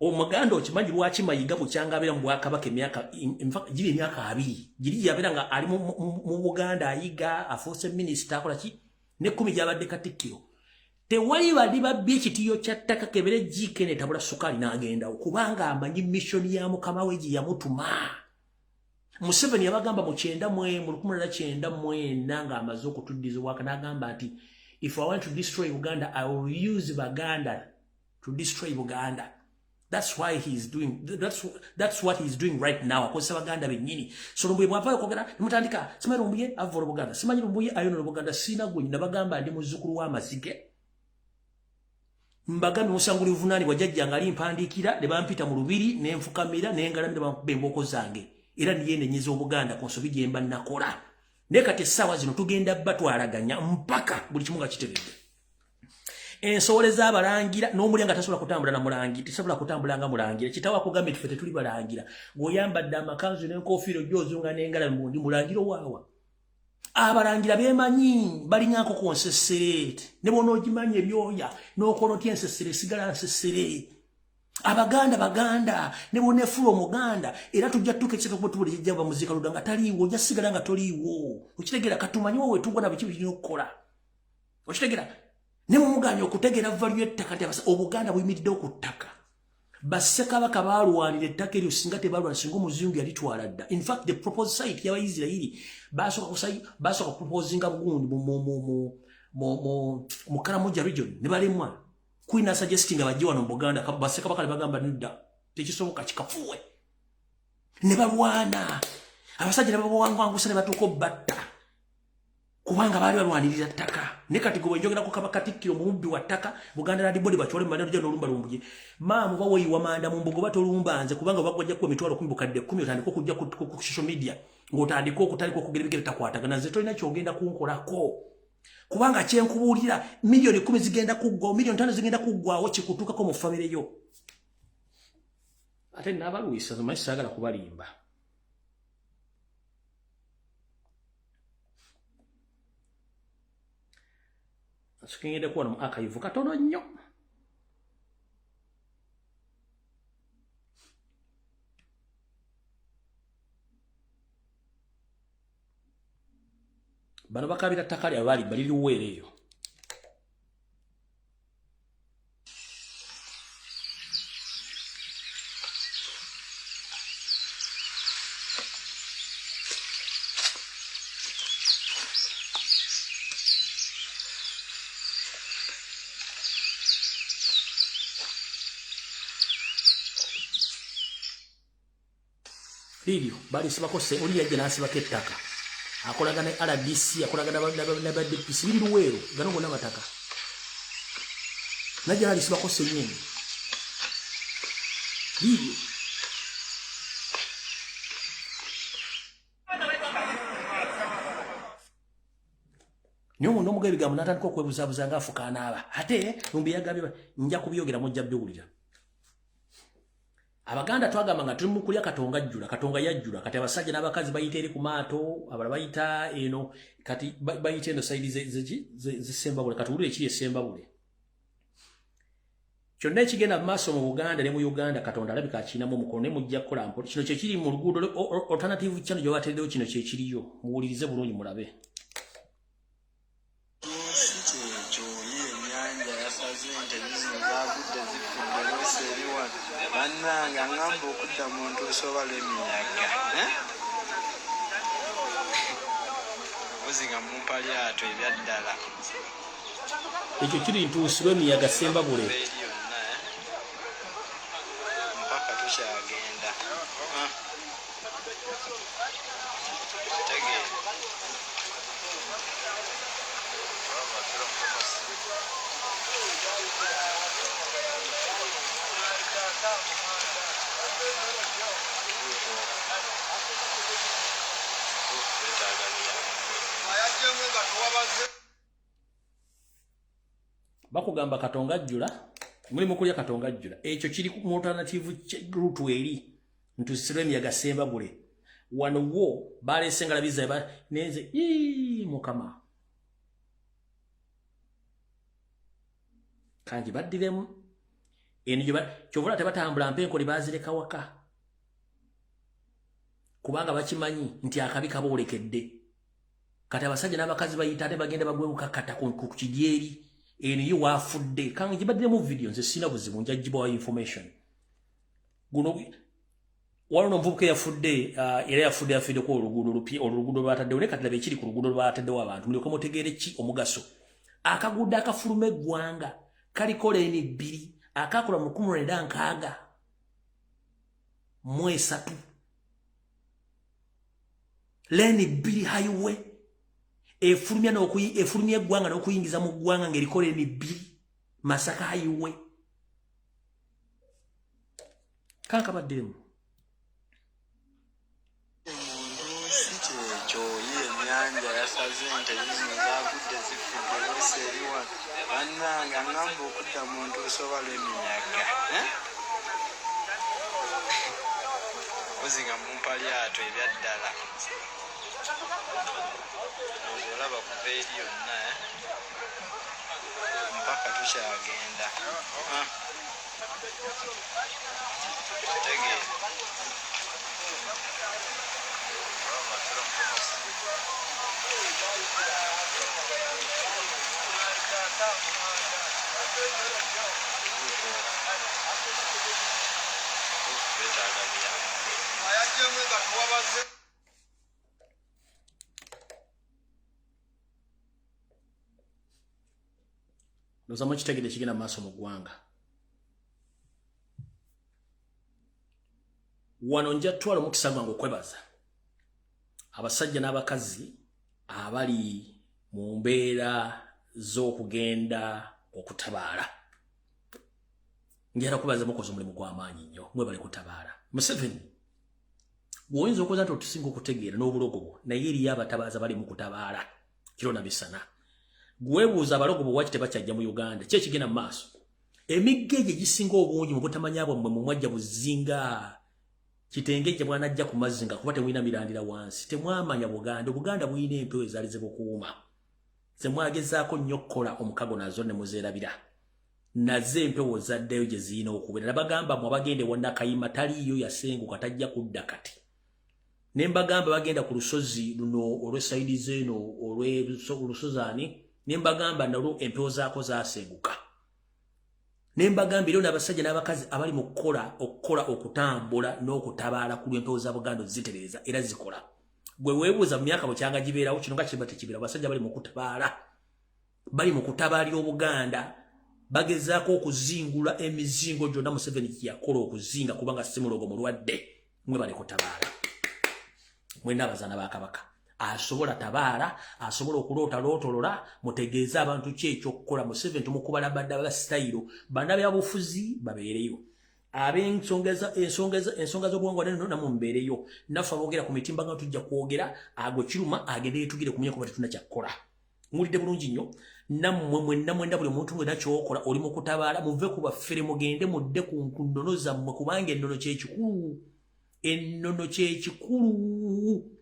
Omuganda okimanyi lwaki Mayiga bukyanga abeera mu bwakabaka emyaka giri emyaka 20 giri yabeera nga ali mu Buganda, ayiga, afuuse minisita, akola ki, ne 10 gyabadde katikkiro? Tewali bali babbye ekitiyo kya ttaka kebere jiike netabula sukaali n'agendawo, kubanga amanyi mission ya mukama we gye yamutuma. Museveni yabagamba mu kyenda mu 1994 ng'amaze okutuddiza obwaka, n'agamba nti, "If I want to destroy Uganda, I will use Baganda to destroy Buganda." That's why he's doing that's what he's doing right now. Akozesa Baganda bennyini. So Lumbuye bw'avaayo okwogera nemutandika, simanyi Lumbuye avvola Buganda, simanyi Lumbuye ayonola Buganda. Siina gwe nabagamba, ndi muzzukulu w'amazige. Mbagambye musango luvunaanibwa jjajja nga ali mpandiikira ne bampita mu lubiri ne nfukamira ne ngalamira, bankuba embooko zange, era niyenenyeza Obuganda ku nsobi gye mba nakola. Naye kati essaawa zino tugenda batwalaganya mpaka buli kimu nga kiteredde. Ensowole z'abalangira n'omulya nga tasobola kutambula na mulangira, tasobola kutambula nga mulangira. Kitawo akugambye tufe tetuli balangira. Ng'oyambadde amakanzu n'enkofiira ojja n'engala mundi mulangira waawa. Abalangira beemanyi balinga nkoko nsesere, ne bw'onoogimanya ebyoya n'okola otya ensesere esigala nsesere. Abaganda baganda ne bw'oneefuula omuganda era tujja tutuuka ekiseera okuba tubula kijja bamuziika ludda nga taliiwo, ojja sigala nga toliiwo. Okitegeera? Katumanye wa wetugwa na biki birina okukola. Okitegeera? Ne mumuganya okutegeera value y'ettaka nti Obuganda buyimiriddewo ku ttaka. Bassekabaka baalwanira ettaka eryo, singa tebalwana singa omuzungu yalitwala dda. In fact, the proposed site y'Abayisirayiri basooka proposinga bugundi mu Karamoja region ne balemwa. Queen suggesting bajje wano mu Buganda, bassekabaka ne bagamba nedda, tekisoboka, kikafuwe. Ne balwana, abasajja ne babawangangusa ne batuuka obbatta kubanga baali balwanirira ttaka. Ne kati gwe njogera ku Kabaka, Katikkiro mubbi wa ttaka. Buganda Land Board bakyole mu maneno n'olumba lumbuje maamu baweyiwa manda mu mbugo batolumba nze, kubanga bagwajja kuwa 10,000, 100,000 otandika okujja ku social media ng'otandika okutandika okugera ebigere takwatagana. Nze tolina kyogenda kunkolako, kubanga kyenkubuulira 10 million zigenda kuggwawo, 5 million zigenda kuggwawo, kikutuukako mu famire yo. Ate naabalwisa manyi saagala kubalimba. Tukingidde kuwano mu archive katono nnyo. Bano bakabira ttaka lyabwe bali baliriweera eyo. Liiryo balisibako oli yajja n'asibako ettaka, akolagana ne RDC, akolagana ne ba DPC. Biri Luweero, gano gonna mataka. Najja n'alisibako senyenge liiryo. Naye omuntu omuga ebigambo n'atandika okwebuzaabuza ng'afuka anaaba. Ate lumbi yagambye nja kubyogera, mujja biwulira. Abaganda twagamba nga tuli mu kulya Katonga ajjula, Katonga yajjula. Kati abasajja n'abakazi bayita eri ku maato, abalala bayita eno, kati bayita eno side z'Essembabule. Kati wulira ekiri Essembabule kyonna ekigenda mu maaso mu Buganda ne mu Uganda. Katonda alabika akirinamu omukono, naye mujja kukola mpola. Kino kyekiri mu luguudo alternative channel gye bateereddewo, kino kyekiriyo. Muwulirize bulungi mulabe. Si kyekyo ye ennyanja yasaze, ente zizino zaagudde zifudde lwose eri wano. Bannange, aŋŋamba okudda mu ntuuso oba lw'emiyaga, eh? Mpozi nga mumpa lyato ebyaddala. Ekyo kiri ntuusi lw'emiyaga Sembabule. Eri yonna, eh? Mpaka tukyagenda. Ah. Tegeera. Twetaaga buyambi. Bakugamba Katonga ajjula, muli mu kulya Katonga ajjula. Ekyo kiri mu alternative route eri ntuusi lw'emiyaga Sembabule. Wano wo baleese ngalabi zaabwe nenze ii Mukama kangi baddiremu eno gye kyovula tebatambula mpa enkoli baazireka waka, kubanga bakimanyi nti akabi kaboolekedde. Kati abasajja n'abakazi bayita ate bagenda bagwewukakata ku kidyeri eno ye waafudde. Kange gibaddiremu video, nze sina buzibu, nja gibawa information. Guno waliwo n'omuvubuka eyafudde, era yafudde yafiiddeko oluguudo olupya, oluguudo lwataddewo. Naye kati laba ekiri ku luguudo lwataddewo abantu, mulyoke mutegeere ki omugaso. Akaguudo akafuluma eggwanga kaliko lane 2, akakola mu 1963, lane 2, highway efulumya efulumya eggwanga n'okuyingiza mu ggwanga ng'eriko lane 2, Masaka Highway. Kankabaddemu. Muntu si kyekyo ye ennyanja. Ennyanja yasaze ente zizino zaagudde zifudde oluusi eri wano. Bannange aŋŋamba okudda mu ntuuso oba lw'eminyaga. Eh? Mpozi nga mumpa lyato ebya ddala. Olaba kuva eri yonna eh? Mpaka tukyagenda. Ah. Tegeera. Betaaga buyambi. Ndowooza mukitegedde ekigenda mu maaso mu ggwanga. Wano nja twala omukisa gwange okwebaza abasajja n'abakazi abali mu mbeera z'okugenda okutabaala. Njagala kubaza mukoze omulimu gw'amaanyi nnyo, mwebale kutabaala. Museveni bw'oyinza okuza nti otusinga okutegeera n'obulogo bwo, naye eriyo abatabaaza bali mu kutabaala kiro na misana. Gwebuuza abalogo bwe waki tebakyajja mu Uganda, ki ekigenda mu maaso? Emigga egyo egisinga obungi mu butamanya bwammwe mu mwajja buzinga kitengejja bwanajja ku mazzi nga kuba temulina mirandira wansi, temwamanya Buganda. Obuganda bulina empewo ezaali zibukuuma, zemwagezaako nnyo okukola omukago nazo ne muzeerabira. Nazo empewo zaddayo gye zirina okubeera. Nabagamba mwe abagenda ewa Nakayima taliiyo, yasenguka tajja kudda kati. Ne mbagamba bagenda ku lusozi luno olw'esayidi z'eno olw'olusozi ani, ne mbagamba nalwo empewo zaako zaasenguka. Ne mbagamba era n'abasajja n'abakazi abali mu kukola okukola okutambula n'okutabaala ku lw'empewo za Buganda ozitereeza era zikola. Gwe weebuuza mu myaka bukyanga gibeerawo kino nga kiba tekibeerawo, abasajja bali mu kutabaala. Bali mu kutabaalira Obuganda, bagezaako okuzingula emizingo gyonna Museveni gye yakola okuzinga kubanga si mulogo mulwadde. Mwe bali kutabaala mwenna abazaana ba Kabaka. Asobola tabaala, asobola okuloota lootolola, mutegeeze abantu ki ekyokukola. Museveni tumukubala badda ba sitayiro, bannabyabufuzi babeereyo, ab'ensonga z'obuwangwa neno namwe mubeereyo, naffe aboogera ku mitimbagano tujja kwogera. Ago kiruma agende yetugire kumanya kuba tetulina kyakukola. Muwulidde bulungi nnyo nammwe mwenna mwenna, buli muntu ng'olina ky'okola oli mu kutabaala. Muve ku baffere mugende mudde ku nnono zammwe, kubanga ennono kyekikulu, ennono kyekikulu.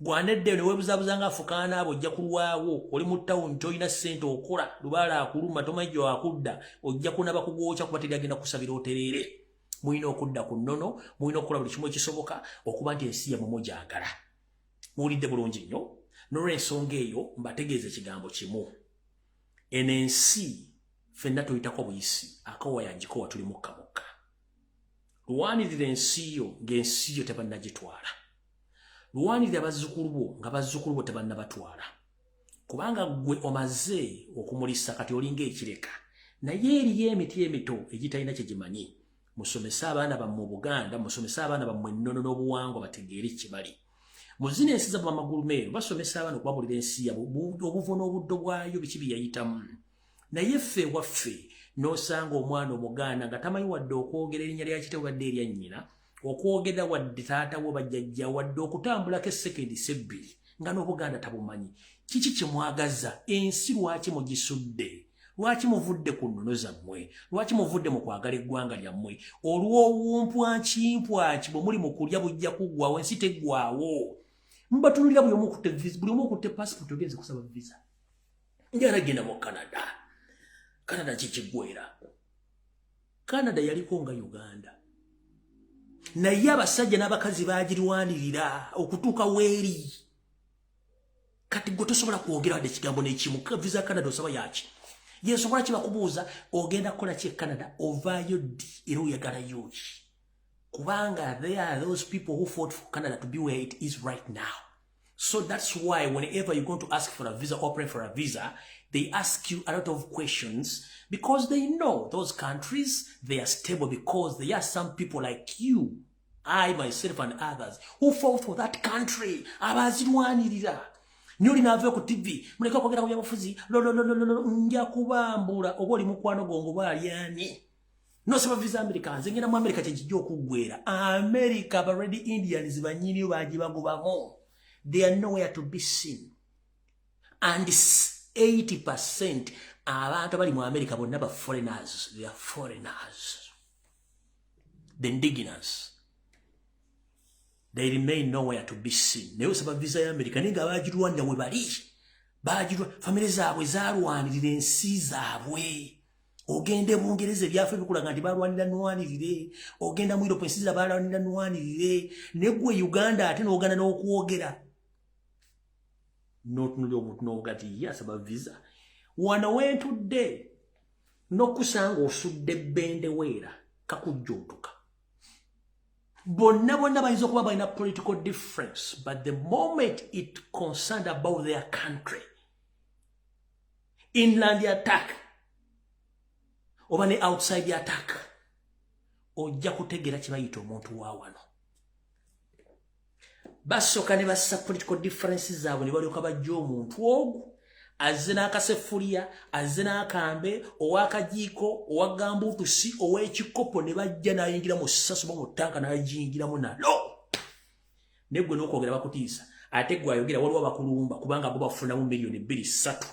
Gwaneddeyo ne weebuzaabuza nga afukaana abo, ojja kulwawo. Oli mu tawuni tolina ssente, okola lubaala akuluma, tomanyi gye wakudda, ojja kunaba kugwokya kuba teri agenda kusabira otereere. Mulina okudda ku nnono, mulina okukola buli kimu ekisoboka okuba nti ensi yammwe mugyagala. Muwulidde bulungi nnyo. N'olw'ensonga eyo mbategeeza ekigambo kimu, eno ensi ffenna tuyitako buyisi, akawa yagikowa, tuli mukka mukka. Lwanirira ensi yo ng'ensi yo tebannagitwala, lwanirira bazzukulu bo nga bazzukulu bo tebannabatwala, kubanga ggwe omaze okumulisa kati olinga ekireka, naye eriyo emiti emito egitalina kye gimanyi. Musomese abaana bammwe Obuganda, musomese abaana bammwe ennono n'obuwangwa, bategeere kye bali. Mu zino ensi zammwe amagulu meeru basomesa abaana okubabulira ensi yabwe, obuvo n'obuddo bwayo, biki bye yayitamu. Naye ffe ewaffe n'osanga omwana Omuganda nga tamanyi wadde okwogera erinnya lya kitawe wadde erya nnyina, okwogera wadde taata we bajjajja, wadde okutambulako essekendi sebbiri, nga n'Obuganda tabumanyi. Kiki kye mwagaza ensi? Lwaki mugisudde? Lwaki muvudde ku nnono zammwe? Lwaki muvudde mu kwagala eggwanga lyammwe olw'owumpwankimpwaki bwe muli mu kulya? Bujja kuggwawo, ensi teggwawo. Mubatunulira buli omu okutte visa, buli omu okutte passport, ogenze kusaba visa. Njagala genda mu Canada. Canada kikiggwera? Canada yaliko nga Uganda, naye abasajja n'abakazi bagirwanirira okutuuka weeri. Kati gwe tosobola kwogera wadde ekigambo n'ekimu. Visa Canada osaba yaki? Yensobola kibakubuuza, ogenda kukola ki e Canada? Ovaayo ddi era oyagalayo ki? Kubanga there are those people who fought for Canada to be where it is right now. So that's why whenever you're going to ask for a visa or apply for a visa, they ask you a lot of questions, because they know those countries, they are stable because there are some people like you, I myself and others who fought for that country. Abazirwanirira. Nyoli nave ku TV, muleka kwogera ku byabufuzi, lololololo, nja kubambula oba oli mukwano gongo balyani. Nosaba visa America, nze ngenda mu America kyekijja okuggwera. America ba Red Indians bannyiniyo bagibagobamu. They are nowhere to be seen. And 80% abantu abali mu America bonna ba foreigners. They are foreigners. The indigenous, they remain nowhere to be seen. Naye osaba visa ya America, naye nga bagirwanira we bali, bagirwa famire zaabwe zalwanirira ensi zaabwe. Ogenda Bungereza, ebyafe bikulaga nti balwanira nwanirire. Ogenda mu Europe, ensi za balwanira nwanirire. Negwe Uganda ate n'oganda n'okwogera, n'otunulira omuntu n'oga ti ye asaba visa. Wano wentudde n'okusanga osudde bendeweera kakujjuutuka. Bonna bonna bayinza okuba balina political difference, but the moment it concerned about their country, inland attack oba ne outside attack, ojja kutegeera kye bayita omuntu wa wano. Basooka ne bassa political differences zaabwe, ne balyoka bajja omuntu ogwo azze n'akasefuliya, azze n'akambe, ow'akajiiko, owa gambuutusi, ow'ekikopo, ne bajja n'ayingira mu ssaso ba mu ttanka n'agiyingiramu nalo. Naye gwe n'okwogera bakutiisa, ate gwe ayogera waliwo abakulumba kubanga bo bafunamu miliyoni 2, 3,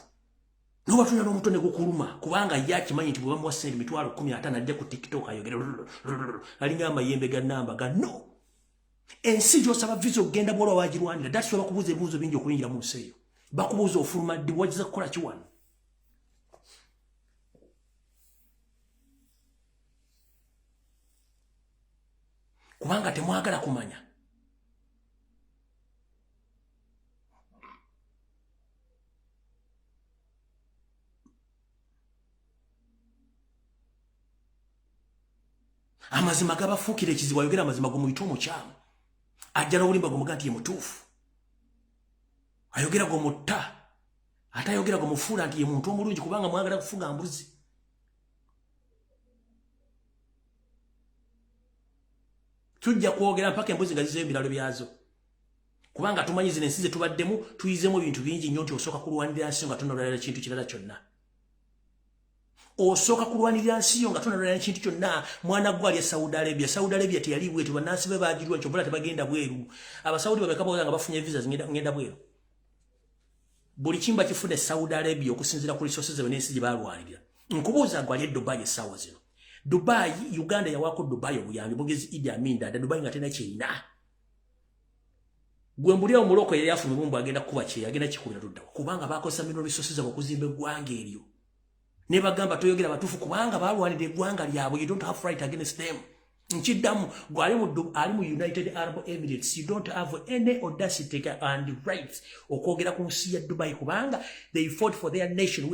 nobatunda n'omutwe ne gukuluma, kubanga ye akimanyi nti bwe bamuwa sente 150,000 ajja ku TikTok ayogere alinga amayembe ga namba ga no. Ensi gy'osaba visa okugenda bwolwa wagirwanira. That's why bakubuuza ebibuuzo bingi okuyingira mu nsi eyo. Bakubuuza ofuluma ddi, wagiza kukola ki wano. Kubanga temwagala kumanya. Amazima gabafuukira ekizibu. Ayogera amazima gomuyita omukyamu, ajja n'obulimba gwomuga nti ye mutuufu. Ayogera gwomutta, ate ayogera gwomufuula nti ye muntu omulungi, kubanga mwagala kufuga mbuzi. Tujja kwogera mpaka embuzi nga zizeyo ebiralo byazo, kubanga tumanyi zino ensi zetubaddemu tuyizemu ebintu bingi nnyo, nti osooka kulwanirira nsi nga tonalwanira kintu kirala kyonna. Osooka kulwanirira nsi yo nga tonalwanira kintu kyonna. Mwana gwe ali e Saudi Arabia, Saudi Arabia teyali bwetu. Bannansi be bagirwa kyobula tebagenda bweru. Abasaudi babeka boga nga bafunye visa ngenda bweru. Buli kimba kifune Saudi Arabia okusinziira ku resources zaabwe n'ensi gye balwanirira. Nkubuuza gwe ali e Dubai essaawa zino, Dubai, Uganda yawaako Dubai obuyambi mugezi Idi Amin Dada, Dubai nga tena kyerina. Gwe mbulira, omuloko yali afuna obumbu agenda kukuba kyeyo, agenda kikubira luddawa? Kubanga bakozesa mineral resources zaabwe okuzimba eggwanga eryo. Ne bagamba toyogera batuufu, kubanga balwanira eggwanga lyabwe. You don't have right against them. Nkiddamu, gwe ali mu United Arab Emirates, you don't have any audacity and rights okwogera ku nsi ya Dubai, kubanga they fought for their nation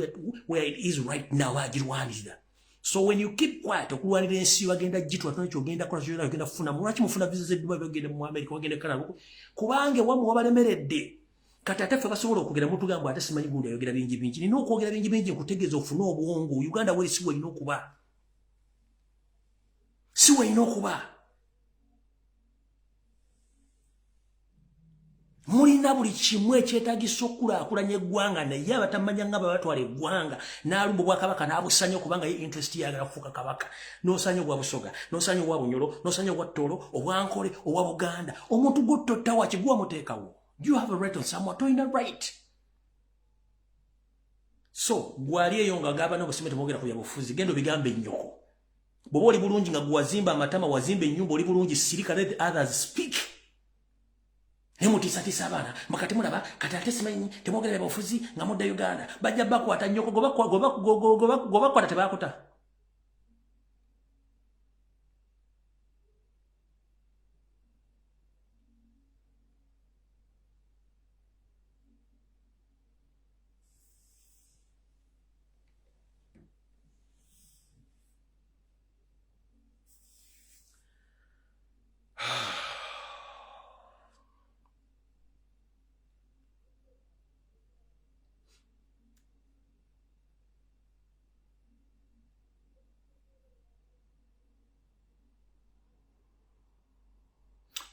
where it is right now. Agirwanirira. So when you keep quiet okulwanira ensi, bagenda gitwa tona kyogenda kola kyogenda ogenda kufuna. Lwaki mufuna visa z'e Dubai, bagenda mu America, bagenda Canada? Kubanga ewammwe wabalemeredde. Kati ate ffe basobola okwogera, mutugamba ate simanyi gundi ayogera bingi bingi. Nina okwogera bingi bingi nkutegeeza ofune obwongo. Uganda weri si welina okuba, si welina okuba. Mulina buli kimu ekyetagisa okukulaakulanya eggwanga, naye abatamanya nga babatwala eggwanga n'alumba obwakabaka n'abusanya, okubanga ye interest yagala kufuuka kabaka. N'osanya obwa Busoga, n'osanya obwa Bunyolo, n'osanya obwa Tooro, obwa Nkole, obwa Buganda. Omuntu gwotottawa kiguwa muteekawo. Do you have a right on someone? Tolina right. So gwali eyo nga gaba n'obusime temwogera ku byabufuzi, genda obigambe ennyoko. Bw'oba oli bulungi nga gwewazimba amatama, wazimba ennyumba, oli bulungi, sirika, let others speak. Naye mutiisatiisa abaana makati mulaba kati ate simanyi temwogera byabufuzi nga mudda Uganda bajja bakwata nnyoko. Gwe bakwata tebakuta.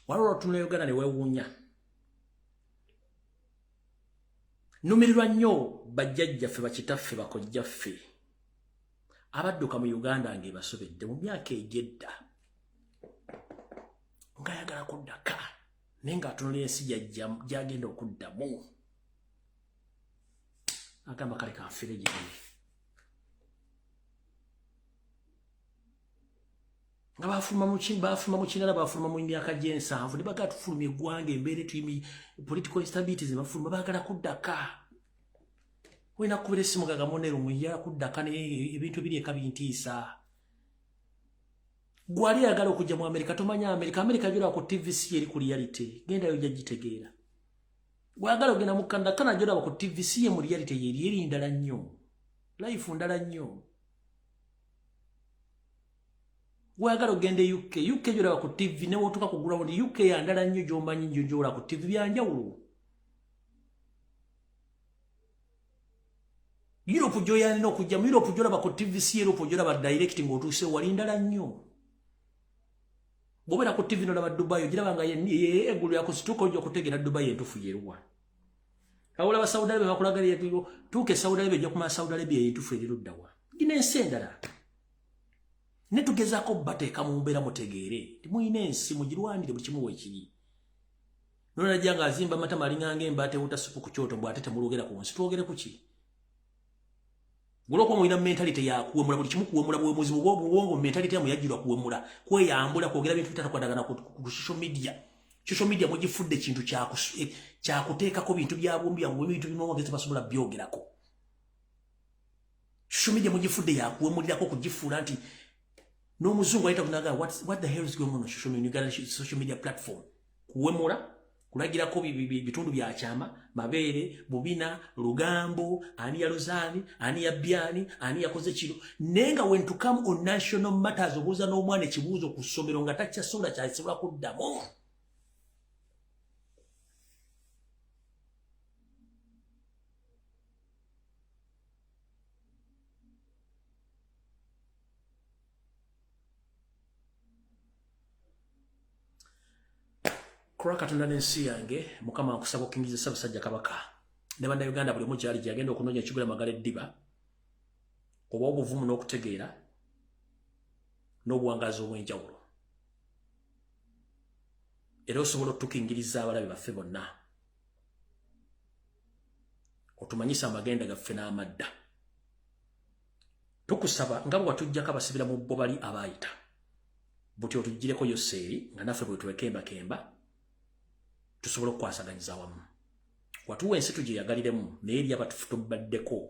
Waliwo olwotunula Uganda ne weewuunya. Numirirwa nnyo bajjajjaffe, bakitaffe, bakojjaffe abadduka mu Uganda ng'ebasobedde mu myaka egy'edda, ng'ayagala kuddaka naye ng'atunula ensi gyagenda okuddamu. Agamba kale kanfire gye. Nga bafuluma mu kinala, bafuluma mu myaka gy'ensanvu ne baagala tufulumya eggwanga, embeera etuyimi, political instabilities, ne bafuluma baagala kuddaka. Olina kukubira essimu gaga monero muyala kuddaka, naye ebintu ebiri eka bintiisa. Gwali ayagala okujja mu Amerika, tomanya Amerika. Amerika gyolaba ku TV si eri ku reality, gendayo ojja gitegeera. Gwagala ogenda mu Canada, Canada gyolaba ku TV si ye mu reality, yeri eri ndala nnyo, life ndala nnyo. Gwagala ogenda e UK, UK gyolaba ku TV ne wotuuka ku ground, UK yandala nnyo gy'omanyi nnyo gyolaba ku TV byanjawulo. Europe gy'oyalina okujja mu Europe gyolaba ku TV si Europe gyolaba direct ng'otuuse wali, ndala nnyo. Bw'obeera ku TV n'olaba Dubai, ogiraba nga eggulu yakusituka, ojja okutegeera Dubai entuufu yeruwa. Awolaba Saudi Arabia bakulaga tuuka e Saudi Arabia, ojja kumanya Saudi Arabia entuufu eri luddawa. Gino ensi endala ne tugezaako bateeka mu mbeera mutegeere nti mulina ensi, mugirwanire buli kimu weekiri. Nolajja ng'azimba amatama alinganga embaata ewuta supu ku kyoto, mbw ate temulwogera ku nsi, twogere ku ki? Guloko mulina mentality ya kuwemula, buli kimu kuwemula, buwemuzi bw'obwongo, mentality yamu yajjirwa kuwemula, kweyambula, kwogera bintu bitatakwatagana ku social media. Social media mugifudde kintu kyakuteekako bintu bya bumbi byammwe, ebintu bimu amagezi basobola byogerako. Social media mugifudde yakuwemulirako, kugifuula nti n'omuzungu ayita kunaga what the hell is going on on social media, social media platform. Kuwemula, kulagirako bitundu bya kyama, mabeere, bubina, lugambo, ani yalozaani, ani yabyani, ani yakoze kino. Naye nga when to come on national matters, obuuza n'omwana ekibuuzo ku ssomero nga takyasobola kyasobola kuddamu. Kulwa Katonda n'ensi yange, Mukama, nkusaba okukingiriza Ssaabasajja Kabaka ne Bannayuganda buli omu gyali gyagenda okunoonya ekigula amagala eddiba, oba obuvumu n'okutegeera n'obuwangaazi obw'enjawulo, era osobola otutukingiriza abalabe baffe bonna, otumanyise amagenda gaffe n'amadda. Tukusaba nga bwe watuggyako abasibira mu bo bali abaayita buti, otugireko Yoseeri nga naffe bwe twekembakemba tusobole okukwasaganyiza wamu. Watuwa ensi tugyeyagaliremu, naye eri abatufu tubaddeko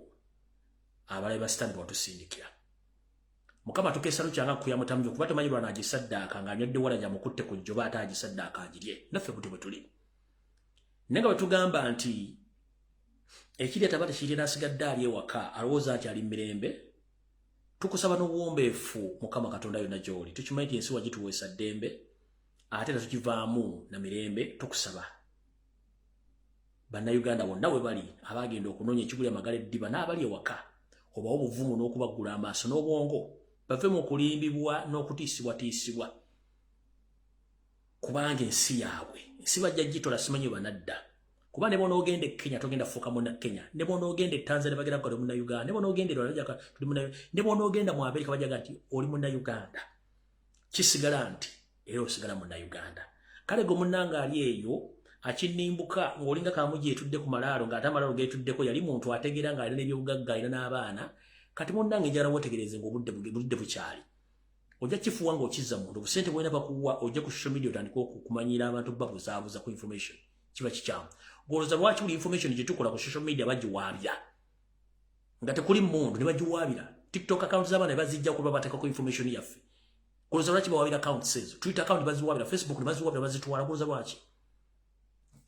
abalabe ba Sitaani bwewatusindikira. Mukama, tukeesa lukyanga kuya mutamu kuba tomanyi lwana agisaddaaka ng'anywedde wala gyamukutte ku jjoba, ate agisaddaaka agirye. Naffe buti bwe tuli, naye nga bwe tugamba nti ekirya taba tekirya n'asigadde ali ewaka alowooza nti ali mirembe. Tukusaba n'obuwombeefu, Mukama Katonda, yonna gy'oli, tukimanyi nti ensi wagituweesa ddembe ate era tukivaamu na mirembe. Tukusaba Bannayuganda bonna we bali abagenda okunoonya ekiguli amagala eddiba n'abali ewaka, obawo obuvumu n'okubaggula amaaso n'obwongo, bave mu kulimbibwa n'okutiisibwatiisibwa, kubanga ensi yaabwe, ensi bajja gitola, simanyi banadda. Kuba ne bw'onoogenda e Kenya togenda fuuka munna Kenya, ne bw'onoogenda e Tanzania bagenda kukola munna Uganda, ne bw'onoogenda e Rwanda tuli munna, ne bw'onoogenda mu Amerika bajaga nti oli munna Uganda. Kisigala nti era osigala munna Uganda. Kale gwe munnanga ali eyo akinimbuka ng'olinga kamugi etudde ku malaalo, ng'ate amalaalo geetuddeko, yali muntu ategeera ng'alina n'ebyobugagga, alina n'abaana. Kati munnange, njagala weetegereze ng'obudde budde bukyali. Ojja kifuwa ng'okizza muntu obusente bwena bakuwa, ojja ku social media otandika okumanyira abantu, babuzaabuza ku information, kiba kikyamu. Golooza lwaki buli information gye tukola ku social media bagiwaabya nga tekuli mundu ne bagiwaabira? TikTok account z'abaana ne bazijja kuba bateekako information yaffe. Golooza lwaki bawaabira accounts ezo? Twitter account baziwaabira, Facebook ne baziwaabira, bazitwala. Golooza lwaki?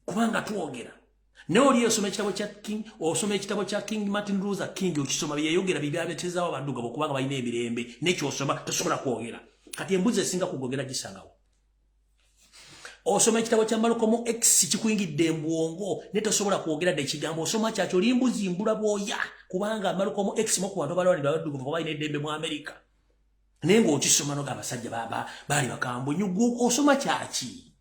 Kubanga twogera. Naye oli osoma ekitabo kya King, osoma ekitabo kya King Martin Luther King, okisoma byeyogera bibyabetezaawo abaddugavu kubanga balina emirembe. Nekyosoma tosobola kwogera. Kati embuzi esinga kugogera gisangawo. Osoma ekitabo kya Malcolm X, kikuyingidde embwongo, ne tosobola kwogera dde ekigambo. Osoma kyakyo, oli mbuzi mbula bwoya, kubanga Malcolm X mu ku bantu abalwanira abaddugavu balina eddembe mu Amerika, naye ng'okisoma noga abasajja baali bakambwe nnyo. Osoma kyaki?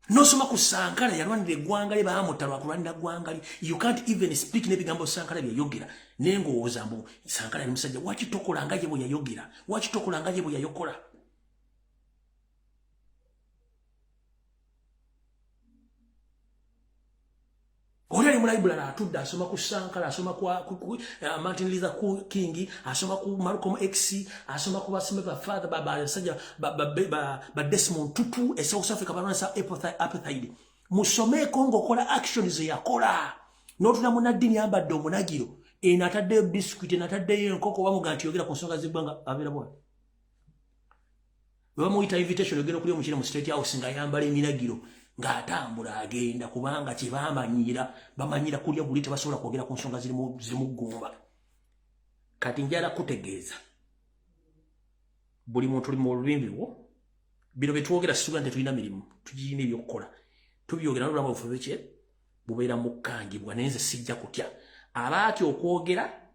Nosoma ku Sankara, yalwanira eggwanga lye, baamutta lwakulwanira ggwanga lye. You can't even speak n'ebigambo Sankara byeyogera, naye ng'owooza mbu Sankara yali musajja. Waki tokola nga ye bwe yayogera? Waki tokola nga ye bwe yayokola? Oli mu library atudde asoma ku Sankara, asoma ku Martin Luther King, asoma ku Malcolm X, asoma ku basome ba father ba basajja ba Desmond Tutu e South Africa balwanisa apartheid. Musomeko ng'okola actions yakola. N'otuna munnaddini yambadde omunagiro, eno ataddeyo biscuit, eno ataddeyo enkoko, bamuga nti yogera ku nsonga z'eggwanga, abeera bwati. Bwe bamuyita invitation ogenda okulya omukire mu State House ng'ayambala eminagiro ng'atambula agenda, kubanga kye bamanyiira, bamanyira kulya buli, tebasobola kwogera ku nsonga zirimu ggumba. Kati njala kutegeeza buli muntu oli mu lulimi lwo, bino bye twogera sisuga nti tetulina mirimu, tugirina ebyokukola, tubyogera n'obulamu bwaffe biki bubeera mukkangibwa. Naye nze sijja kutya. Abaatya okwogera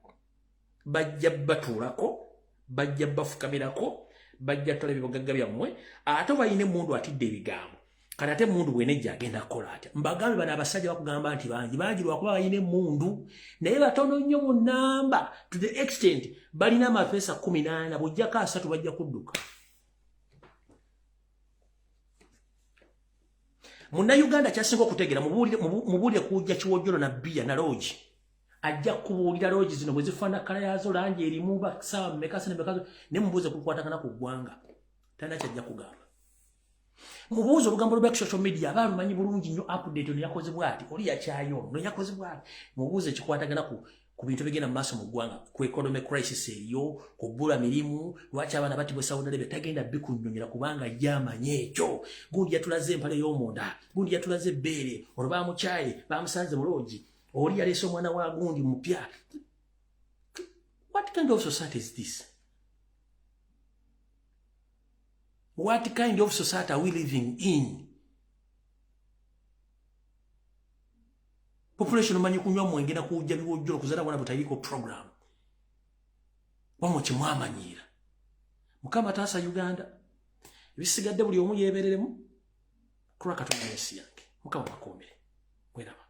bajja batuulako, bajja bafukamirako, bajja twala ebibagagga byammwe. Ate balina emmundu, atidde ebigambo. Kati ate emmundu bwenejja agenda kukola atya? Mbagambe, bano abasajja bakugamba nti bangi bangi lwakuba balina emmundu, naye batono nnyo mu namba, to the extent balina amapeesa 14, bw'ojjako 3 bajja kudduka. Munnayuganda kyasinga okutegeera, mubuulire kujja kiwojjolo na bbiya na loogi, ajja kubuulira loogi zino bwe zifaanana, kkala yaazo, langi erimu, basaawa mmeka, sente mmeka, naye mubuuze kukwatagana ku ggwanga, talina kyajja kugamba. Mubuuze olugambo lwa social media, aba alumanyi bulungi nnyo. Update ono yakoze bw'ati, oli yakyayo ono yakoze bw'ati. Mubuuze ekikwatagana ku bintu ebigenda mu maaso mu ggwanga, ku economic crisis eriyo, ku bbula mirimu, lwaki abaana batibwa Saudi Arabia, tagenda bikunnyonnyola kubanga ye amanyi ekyo. Gundi yatulaze empale y'omunda, gundi yatulaze ebbeere, olwo bamukyaye bamusanze mu loogi, oli yaleese omwana wa gundi mupya. What kind of society is this? What kind of society are we living in? Population omanyi kunywa mwenge na kujja biwojjolo, kuzala bwana butaliko program. Wamwe kyemwamanyiira. Mukama taasa Uganda. Ebisigadde buli omu yeebereremu. Kulwa Katonda n'ensi yange. Mukama bakuumire. Mweraba.